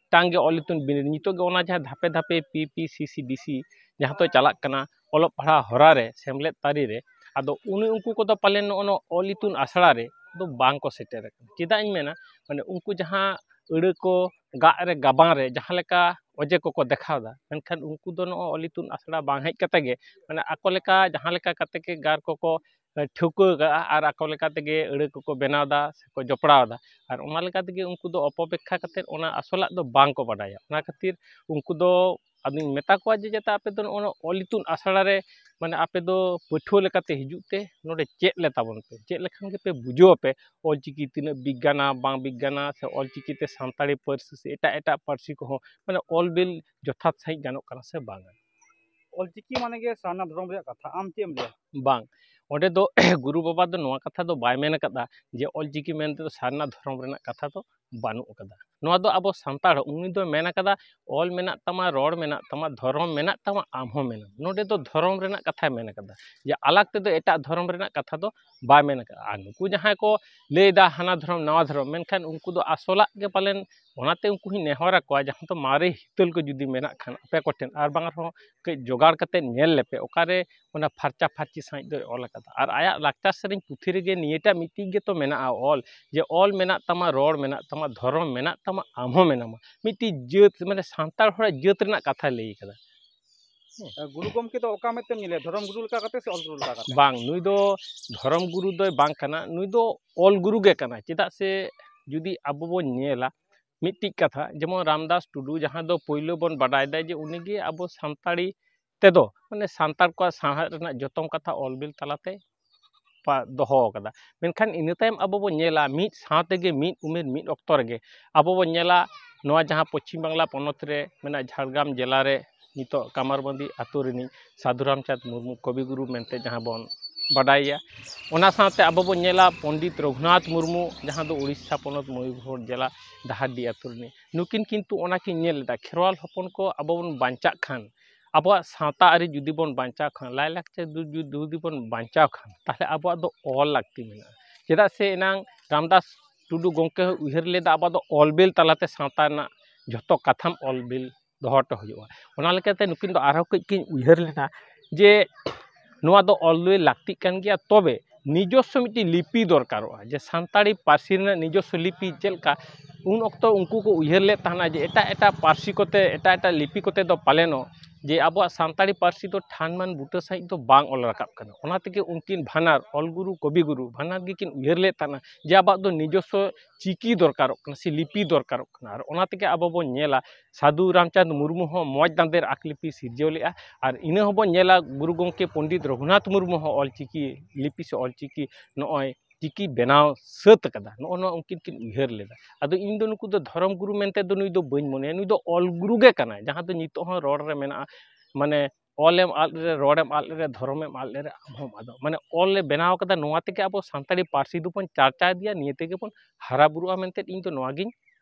ᱢᱤᱫᱴᱟᱝ ᱜᱮ ᱚᱞ ᱤᱛᱩᱱ ᱵᱤᱱᱤᱰ᱾ ᱱᱤᱛᱚᱜ ᱜᱮ ᱚᱱᱟ ᱡᱟᱦᱟᱸ ᱫᱷᱟᱯᱮ ᱫᱷᱟᱯᱮ ᱯᱤ ᱯᱤ ᱥᱤ ᱥᱤ ᱰᱤ ᱥᱤ ᱡᱟᱦᱟᱸ ᱫᱚ ᱪᱟᱞᱟᱜ ᱠᱟᱱᱟ ᱚᱞᱚᱜ ᱯᱟᱲᱦᱟᱣ ᱦᱚᱨᱟ ᱨᱮ ᱥᱮᱢᱞᱮᱫ ᱛᱟᱹᱨᱤ ᱨᱮ, ᱟᱫᱚ ᱩᱱᱤ ᱩᱱᱠᱩ ᱠᱚᱫᱚ ᱯᱟᱞᱮᱱ ᱱᱚᱜᱼᱚ ᱱᱚᱣᱟ ᱚᱞ ᱤᱛᱩᱱ ᱟᱥᱲᱟ ᱨᱮ ᱫᱚ ᱵᱟᱝ ᱠᱚ ᱥᱮᱴᱮᱨ ᱟᱠᱟᱱᱟ᱾ ᱪᱮᱫᱟᱜ ᱤᱧ ᱢᱮᱱᱟ, ᱢᱟᱱᱮ ᱩᱱᱠᱩ ᱡᱟᱦᱟᱸ ᱟᱹᱲᱟᱹ ᱠᱚ ᱜᱟᱜ ᱨᱮ ᱜᱟᱵᱟᱱ ᱨᱮ ᱡᱟᱦᱟᱸ ᱞᱮᱠᱟ ᱚᱡᱮ ᱠᱚᱠᱚ ᱫᱮᱠᱷᱟᱣ ᱮᱫᱟ, ᱢᱮᱱᱠᱷᱟᱱ ᱩᱱᱠᱩ ᱫᱚ ᱱᱚᱜᱼᱚ ᱚᱞ ᱤᱛᱩᱱ ᱟᱥᱲᱟ ᱵᱟᱝ ᱦᱮᱡ ᱠᱟᱛᱮ ᱜᱮ, ᱢᱟᱱᱮ ᱟᱠᱚ ᱞᱮᱠᱟ ᱡᱟᱦᱟᱸ ᱞᱮᱠᱟ ᱠᱟᱛᱮ ᱜᱮ ᱜᱟᱨ ᱠᱚᱠᱚ ᱴᱷᱟᱹᱣᱠᱟᱹ ᱟᱠᱟᱫᱼᱟ ᱟᱨ ᱟᱠᱚ ᱞᱮᱠᱟ ᱛᱮᱜᱮ ᱟᱹᱲᱟᱹ ᱠᱚᱠᱚ ᱵᱮᱱᱟᱣ ᱮᱫᱟ ᱥᱮᱠᱚ ᱡᱚᱯᱲᱟᱣ ᱮᱫᱟ᱾ ᱟᱨ ᱚᱱᱟ ᱞᱮᱠᱟ ᱛᱮᱜᱮ ᱩᱱᱠᱩ ᱫᱚ ᱚᱯᱚᱵᱮᱠᱠᱷᱟ ᱠᱟᱛᱮ ᱚᱱᱟ ᱟᱥᱚᱞᱟᱜ ᱫᱚ ᱵᱟᱝ ᱠᱚ ᱵᱟᱰᱟᱭᱟ᱾ ᱚᱱᱟ ᱠᱷᱟᱹᱛᱤᱨ ᱩᱱᱠᱩ ᱫᱚ ᱟᱫᱚᱧ ᱢᱮᱛᱟ ᱠᱚᱣᱟ ᱡᱮ, ᱡᱟᱛᱮ ᱟᱯᱮ ᱫᱚ ᱱᱚᱜᱼᱚ ᱱᱚᱣᱟ ᱚᱞ ᱤᱛᱩᱱ ᱟᱥᱲᱟ ᱨᱮ, ᱢᱟᱱᱮ ᱟᱯᱮ ᱫᱚ ᱯᱟᱹᱴᱷᱩᱣᱟᱹ ᱞᱮᱠᱟᱛᱮ ᱦᱤᱡᱩᱜ ᱯᱮ, ᱱᱚᱰᱮ ᱪᱮᱫ ᱞᱮ ᱛᱟᱵᱚᱱ ᱯᱮ, ᱪᱮᱫ ᱞᱮᱠᱷᱟᱱ ᱜᱮᱯᱮ ᱵᱩᱡᱷᱟᱹᱣ ᱟᱯᱮ ᱚᱞ ᱪᱤᱠᱤ ᱛᱤᱱᱟᱹᱜ ᱵᱤᱜᱽᱜᱟᱱᱟ, ᱵᱟᱝ ᱵᱤᱜᱽᱜᱟᱱᱟ, ᱥᱮ ᱚᱞ ᱪᱤᱠᱤ ᱛᱮ ᱥᱟᱱᱛᱟᱲᱤ ᱯᱟᱹᱨᱥᱤ ᱥᱮ ᱮᱴᱟᱜ ᱮᱴᱟᱜ ᱯᱟᱹᱨᱥᱤ ᱠᱚᱦᱚᱸ ᱢᱟᱱᱮ ᱚᱞ ᱵᱤᱞ ᱡᱚᱛᱷᱟᱛ ᱥᱟᱺᱦᱤᱡ ᱜᱟᱱᱚᱜ ᱠᱟᱱᱟ ᱥᱮ ᱵᱟᱝᱟ᱾ ᱚᱞ ᱪᱤᱠᱤ ᱢᱟᱱᱮ ᱜᱮ ᱥᱟᱨᱱᱟ ᱫᱷᱚᱨᱚᱢ ᱨᱮᱭᱟᱜ ᱠᱟᱛᱷᱟ, ᱟᱢ ᱪᱮᱫ ᱮᱢ ᱞᱟᱹᱭᱟ? ᱵᱟᱝ, ᱚᱸᱰᱮ ᱫᱚ ᱜᱩᱨᱩ ᱵᱟᱵᱟ ᱫᱚ ᱱᱚᱣᱟ ᱠᱟᱛᱷᱟ ᱫᱚ ᱵᱟᱭ ᱢᱮᱱ ᱟᱠᱟᱫᱟ ᱡᱮ ᱚᱞ ᱪᱤᱠᱤ ᱢᱮᱱ ᱛᱮᱫᱚ ᱥᱟᱨᱱᱟ ᱫᱷᱚᱨᱚᱢ ᱨᱮᱱᱟᱜ ᱠᱟᱛᱷᱟ ᱫᱚ ᱵᱟᱹᱱᱩᱜ ᱟᱠᱟᱫᱟ᱾ ᱱᱚᱣᱟ ᱫᱚ ᱟᱵᱚ ᱥᱟᱱᱛᱟᱲ, ᱩᱱᱤ ᱫᱚ ᱢᱮᱱ ᱟᱠᱟᱫᱟ, "ᱚᱞ ᱢᱮᱱᱟᱜ ᱛᱟᱢᱟ, ᱨᱚᱲ ᱢᱮᱱᱟᱜ ᱛᱟᱢᱟ, ᱫᱷᱚᱨᱚᱢ ᱢᱮᱱᱟᱜ ᱛᱟᱢᱟ, ᱟᱢ ᱦᱚᱸ ᱢᱮᱱᱟᱢ᱾" ᱱᱚᱰᱮ ᱫᱚ ᱫᱷᱚᱨᱚᱢ ᱨᱮᱱᱟᱜ ᱠᱟᱛᱷᱟᱭ ᱢᱮᱱ ᱟᱠᱟᱫᱟ, ᱡᱮ ᱟᱞᱟᱜᱽ ᱛᱮᱫᱚ ᱮᱴᱟᱜ ᱫᱷᱚᱨᱚᱢ ᱨᱮᱱᱟᱜ ᱠᱟᱛᱷᱟ ᱫᱚ ᱵᱟᱭ ᱢᱮᱱ ᱟᱠᱟᱫᱟ᱾ ᱟᱨ ᱱᱩᱠᱩ ᱡᱟᱦᱟᱸᱭ ᱠᱚ ᱞᱟᱹᱭᱫᱟ ᱦᱟᱱᱟ ᱫᱷᱚᱨᱚᱢ ᱱᱟᱣᱟ ᱫᱷᱚᱨᱚᱢ, ᱢᱮᱱᱠᱷᱟᱱ ᱩᱱᱠᱩ ᱫᱚ ᱟᱥᱚᱞᱟᱜ ᱜᱮ ᱯᱟᱞᱮᱱ, ᱚᱱᱟᱛᱮ ᱩᱱᱠᱩ ᱦᱚᱸᱧ ᱱᱮᱦᱚᱨ ᱟᱠᱚᱣᱟ, ᱡᱟᱦᱟᱸ ᱫᱚ ᱢᱟᱨᱮ ᱦᱤᱛᱟᱹᱞ ᱠᱚ ᱡᱩᱫᱤ ᱢᱮᱱᱟᱜ ᱠᱷᱟᱱ ᱟᱯᱮ ᱠᱚᱴᱷᱮᱱ, ᱟᱨ ᱵᱟᱝ ᱨᱮᱦᱚᱸ ᱠᱟᱹᱡ ᱡᱚᱜᱟᱲ ᱠᱟᱛᱮ ᱧᱮᱞ ᱞᱮᱯᱮ, ᱚᱠᱟᱨᱮ ᱚᱱᱟ ᱯᱷᱟᱨᱪᱟ ᱯᱷᱟᱨᱪᱤ ᱥᱟᱺᱦᱤᱡ ᱫᱚᱭ ᱚᱞ ᱟᱠᱟᱫᱟ᱾ ᱟᱨ ᱟᱭᱟᱜ ᱞᱟᱠᱪᱟᱨ ᱥᱮᱨᱮᱧ ᱯᱩᱛᱷᱤ ᱨᱮᱜᱮ ᱱᱤᱭᱟᱹᱴᱟᱜ ᱢᱤᱫᱴᱤᱡ ᱜᱮᱛᱚ ᱢᱮᱱᱟᱜᱼᱟ ᱚᱞ, ᱡᱮ ᱚᱞ ᱢᱮᱱᱟᱜ ᱛᱟᱢᱟ, ᱨᱚᱲ ᱢᱮᱱᱟᱜ ᱛᱟᱢᱟ, ᱫᱷᱚᱨᱚᱢ ᱢᱮᱱᱟᱜ ᱛᱟᱢᱟ, ᱟᱢ ᱦᱚᱸ ᱢᱮᱱᱟᱢᱟ᱾ ᱢᱤᱫᱴᱤᱡ ᱡᱟᱹᱛ, ᱢᱟᱱᱮ ᱥᱟᱱᱛᱟᱲ ᱦᱚᱲᱟᱜ ᱡᱟᱹᱛ ᱨᱮᱱᱟᱜ ᱠᱟᱛᱷᱟᱭ ᱞᱟᱹᱭ ᱟᱠᱟᱫᱟ᱾ ᱜᱩᱨᱩ ᱜᱚᱢᱠᱮ ᱫᱚ ᱚᱠᱟ ᱢᱮᱫ ᱛᱮᱢ ᱧᱮᱞᱮᱭᱟ, ᱫᱷᱚᱨᱚᱢ ᱜᱩᱨᱩ ᱞᱮᱠᱟ ᱠᱟᱛᱮ ᱥᱮ ᱚᱞ ᱜᱩᱨᱩ ᱞᱮᱠᱟ ᱠᱟᱛᱮ? ᱵᱟᱝ, ᱱᱩᱭ ᱫᱚ ᱫᱷᱚᱨᱚᱢ ᱜᱩᱨᱩ ᱫᱚᱭ ᱵᱟᱝ ᱠᱟᱱᱟ, ᱱᱩᱭ ᱫᱚ ᱚᱞ ᱜᱩᱨᱩ ᱜᱮ ᱠᱟᱱᱟᱭ᱾ ᱪᱮᱫᱟᱜ ᱥᱮ ᱡᱩᱫᱤ ᱟᱵᱚ ᱵᱚᱱ ᱧᱮᱞᱟ, ᱢᱤᱫᱴᱤᱡ ᱠᱟᱛᱷᱟ, ᱡᱮᱢᱚᱱ ᱨᱟᱢᱫᱟᱥ ᱴᱩᱰᱩ, ᱡᱟᱦᱟᱸ ᱫᱚ ᱯᱳᱭᱞᱳ ᱵᱚᱱ ᱵᱟᱰᱟᱭ ᱮᱫᱟ ᱡᱮ ᱩᱱᱤᱜᱮ ᱟᱵᱚ ᱥᱟᱱᱛᱟᱲᱤ ᱛᱮᱫᱚ, ᱢᱟᱱᱮ ᱥᱟᱱᱛᱟᱲ ᱠᱚᱣᱟᱜ ᱥᱟᱶᱦᱮᱫ ᱨᱮᱱᱟᱜ ᱡᱚᱛᱚᱢ ᱠᱟᱛᱷᱟ ᱚᱞ ᱵᱤᱞ ᱛᱟᱞᱟᱛᱮ ᱯᱟ-, ᱫᱚᱦᱚ ᱟᱠᱟᱫᱟ᱾ ᱢᱮᱱᱠᱷᱟᱱ ᱤᱱᱟᱹ ᱛᱟᱭᱚᱢ ᱟᱵᱚ ᱵᱚᱱ ᱧᱮᱞᱟ, ᱢᱤᱫ ᱥᱟᱶ ᱛᱮᱜᱮ ᱢᱤᱫ ᱩᱢᱮᱨ ᱢᱤᱫ ᱚᱠᱛᱚ ᱨᱮᱜᱮ ᱟᱵᱚ ᱵᱚᱱ ᱧᱮᱞᱟ, ᱱᱚᱣᱟ ᱡᱟᱦᱟᱸ ᱯᱚᱪᱷᱤᱢ ᱵᱟᱝᱞᱟ ᱯᱚᱱᱚᱛ ᱨᱮ ᱢᱮᱱᱟᱜ ᱡᱷᱟᱲᱜᱨᱟᱢ ᱡᱮᱞᱟ ᱨᱮ ᱱᱤᱛᱚᱜ ᱠᱟᱢᱟᱨᱵᱟᱸᱫᱤ ᱟᱛᱳ ᱨᱤᱱᱤᱡ ᱥᱟᱫᱷᱩ ᱨᱟᱢᱪᱟᱸᱫᱽ ᱢᱩᱨᱢᱩ ᱠᱚᱵᱤᱜᱩᱨᱩ ᱢᱮᱱᱛᱮ ᱡᱟᱦᱟᱸ ᱵᱚᱱ ᱵᱟᱰᱟᱭᱮᱭᱟ, ᱚᱱᱟ ᱥᱟᱶᱛᱮ ᱟᱵᱚ ᱵᱚᱱ ᱧᱮᱞᱟ ᱯᱚᱱᱰᱤᱛ ᱨᱚᱜᱷᱩᱱᱟᱛᱷ ᱢᱩᱨᱢᱩ, ᱡᱟᱦᱟᱸ ᱫᱚ ᱩᱲᱤᱥᱥᱟ ᱯᱚᱱᱚᱛ ᱢᱚᱭᱩᱨᱵᱷᱚᱸᱡᱽ ᱡᱮᱞᱟ ᱰᱟᱦᱟᱨᱰᱤ ᱟᱛᱳ ᱨᱤᱱᱤᱡ᱾ ᱱᱩᱠᱤᱱ ᱠᱤᱱᱛᱩ ᱚᱱᱟ ᱠᱤᱱ ᱧᱮᱞ ᱞᱮᱫᱟ, ᱠᱷᱮᱨᱣᱟᱞ ᱦᱚᱯᱚᱱ ᱠᱚ ᱟᱵᱚ ᱵᱚᱱ ᱵᱟᱧᱪᱟᱜ ᱠᱷᱟᱱ, ᱟᱵᱚᱣᱟᱜ ᱥᱟᱶᱛᱟ ᱟᱹᱨᱤ ᱡᱩᱫᱤ ᱵᱚᱱ ᱵᱟᱧᱪᱟᱣ ᱠᱷᱟᱱ, ᱞᱟᱭᱼᱞᱟᱠᱪᱟᱨ ᱡᱩᱫᱤ, ᱡᱩᱫᱤ ᱵᱚᱱ ᱵᱟᱧᱪᱟᱣ ᱠᱷᱟᱱ, ᱛᱟᱦᱚᱞᱮ ᱟᱵᱚᱣᱟᱜ ᱫᱚ ᱚᱞ ᱞᱟᱹᱠᱛᱤ ᱢᱮᱱᱟᱜᱼᱟ᱾ ᱪᱮᱫᱟᱜ ᱥᱮ ᱮᱱᱟᱝ ᱨᱟᱢᱫᱟᱥ ᱴᱩᱰᱩ ᱜᱚᱢᱠᱮ ᱦᱚᱸ ᱩᱭᱦᱟᱹᱨ ᱞᱮᱫᱟ, ᱟᱵᱚᱣᱟᱜ ᱫᱚ ᱚᱞ ᱵᱮᱞ ᱛᱟᱞᱟᱛᱮ ᱥᱟᱶᱛᱟ ᱨᱮᱱᱟᱜ ᱡᱷᱚᱛᱚ ᱠᱟᱛᱷᱟᱢ ᱚᱞ ᱵᱤᱞ ᱫᱚᱦᱚ ᱦᱚᱴᱚ ᱦᱩᱭᱩᱜᱼᱟ᱾ ᱚᱱᱟ ᱞᱮᱠᱟᱛᱮ ᱱᱩᱠᱤᱱ ᱫᱚ ᱟᱨᱦᱚᱸ ᱠᱟᱹᱡ ᱠᱤᱱ ᱩᱭᱦᱟᱹᱨ ᱞᱮᱱᱟ ᱡᱮ ᱱᱚᱣᱟ ᱫᱚ ᱚᱞ ᱫᱚ ᱞᱟᱹᱠᱛᱤᱜ ᱠᱟᱱ ᱜᱮᱭᱟ, ᱛᱚᱵᱮ ᱱᱤᱡᱚᱥᱥᱚ ᱢᱤᱫᱴᱤᱡ ᱞᱤᱯᱤ ᱫᱚᱨᱠᱟᱨᱚᱜᱼᱟ, ᱡᱮ ᱥᱟᱱᱛᱟᱲᱤ ᱯᱟᱹᱨᱥᱤ ᱨᱮᱱᱟᱜ ᱱᱤᱡᱚᱥᱥᱚ ᱞᱤᱯᱤ ᱪᱮᱫ ᱞᱮᱠᱟ᱾ ᱩᱱ ᱚᱠᱛᱚ ᱩᱱᱠᱩ ᱠᱚ ᱩᱭᱦᱟᱹᱨ ᱞᱮᱫ ᱛᱟᱦᱮᱱᱟ ᱡᱮ ᱮᱴᱟᱜ ᱮᱴᱟᱜ ᱯᱟᱹᱨᱥᱤ ᱠᱚᱛᱮ, ᱮᱴᱟᱜ ᱮᱴᱟᱜ ᱞᱤᱯᱤ ᱠᱚᱛᱮ ᱫᱚ ᱯᱟᱞᱮᱱᱚᱜ ᱡᱮ ᱟᱵᱚᱣᱟᱜ ᱥᱟᱱᱛᱟᱲᱤ ᱯᱟᱹᱨᱥᱤ ᱫᱚ ᱴᱷᱟᱱ ᱢᱟᱱ ᱵᱩᱴᱟᱹ ᱥᱟᱺᱦᱤᱡ ᱫᱚ ᱵᱟᱝ ᱚᱞ ᱨᱟᱠᱟᱵ ᱠᱟᱱᱟ᱾ ᱚᱱᱟ ᱛᱮᱜᱮ ᱩᱱᱠᱤᱱ ᱵᱟᱱᱟᱨ ᱚᱞ ᱜᱩᱨᱩ ᱠᱚᱵᱤ ᱜᱩᱨᱩ ᱵᱟᱱᱟᱨ ᱜᱮᱠᱤᱱ ᱩᱭᱦᱟᱹᱨ ᱞᱮᱫ ᱛᱟᱦᱮᱱᱟ ᱡᱮ ᱟᱵᱚᱣᱟᱜ ᱫᱚ ᱱᱤᱡᱚᱥᱥᱚ ᱪᱤᱠᱤ ᱫᱚᱨᱠᱟᱨᱚᱜ ᱠᱟᱱᱟ ᱥᱮ ᱞᱤᱯᱤ ᱫᱚᱨᱠᱟᱨᱚᱜ ᱠᱟᱱᱟ᱾ ᱟᱨ ᱚᱱᱟ ᱛᱮᱜᱮ ᱟᱵᱚ ᱵᱚᱱ ᱧᱮᱞᱟ ᱥᱟᱹᱫᱷᱩ ᱨᱟᱢᱪᱟᱸᱫᱽ ᱢᱩᱨᱢᱩ ᱦᱚᱸ ᱢᱚᱡᱽ ᱫᱟᱸᱫᱮᱨ ᱟᱠ ᱞᱤᱯᱤ ᱥᱤᱨᱡᱟᱹᱣ ᱞᱮᱫᱼᱟ᱾ ᱟᱨ ᱤᱱᱟᱹ ᱦᱚᱸᱵᱚᱱ ᱧᱮᱞᱟ ᱜᱩᱨᱩ ᱜᱚᱢᱠᱮ ᱯᱚᱱᱰᱤᱛ ᱨᱚᱜᱷᱩᱱᱟᱛᱷ ᱢᱩᱨᱢᱩ ᱦᱚᱸ ᱚᱞ ᱪᱤᱠᱤ ᱞᱤᱯᱤ ᱥᱮ ᱚᱞ ᱪᱤᱠᱤ ᱱᱚᱜᱼᱚᱭ ᱪᱤᱠᱤ ᱵᱮᱱᱟᱣ ᱥᱟᱹᱛ ᱟᱠᱟᱫᱟ᱾ ᱱᱚᱜᱼᱚ ᱱᱚᱣᱟ ᱩᱱᱠᱤᱱ ᱠᱤᱱ ᱩᱭᱦᱟᱹᱨ ᱞᱮᱫᱟ᱾ ᱟᱫᱚ ᱤᱧ ᱫᱚ ᱱᱩᱠᱩ ᱫᱚ ᱫᱷᱚᱨᱚᱢ ᱜᱩᱨᱩ ᱢᱮᱱᱛᱮ ᱫᱚ ᱱᱩᱭ ᱫᱚ ᱵᱟᱹᱧ ᱢᱚᱱᱮᱭᱟ, ᱱᱩᱭ ᱫᱚ ᱚᱞ ᱜᱩᱨᱩ ᱜᱮ ᱠᱟᱱᱟᱭ, ᱡᱟᱦᱟᱸ ᱫᱚ ᱱᱤᱛᱚᱜ ᱦᱚᱸ ᱨᱚᱲ ᱨᱮ ᱢᱮᱱᱟᱜᱼᱟ᱾ ᱢᱟᱱᱮ ᱚᱞᱮᱢ ᱟᱫ ᱞᱮᱨᱮ, ᱨᱚᱲᱮᱢ ᱟᱫ ᱞᱮᱨᱮ, ᱫᱷᱚᱨᱚᱢᱮᱢ ᱟᱫ ᱞᱮᱨᱮ, ᱟᱢ ᱦᱚᱸᱢ ᱟᱫᱚᱜ᱾ ᱢᱟᱱᱮ ᱚᱞᱮ ᱵᱮᱱᱟᱣ ᱠᱟᱫᱟ, ᱱᱚᱣᱟ ᱛᱮᱜᱮ ᱟᱵᱚ ᱥᱟᱱᱛᱟᱲᱤ ᱯᱟᱹᱨᱥᱤ ᱫᱚᱵᱚᱱ ᱪᱟᱨᱪᱟ ᱤᱫᱤᱭᱟ, ᱱᱤᱭᱟᱹ ᱛᱮᱜᱮ ᱵᱚᱱ ᱦᱟᱨᱟ ᱵᱩᱨᱩᱜᱼᱟ ᱢᱮᱱᱛᱮ ᱤᱧ ᱫᱚ ᱱᱚᱣᱟ ᱜᱤᱧ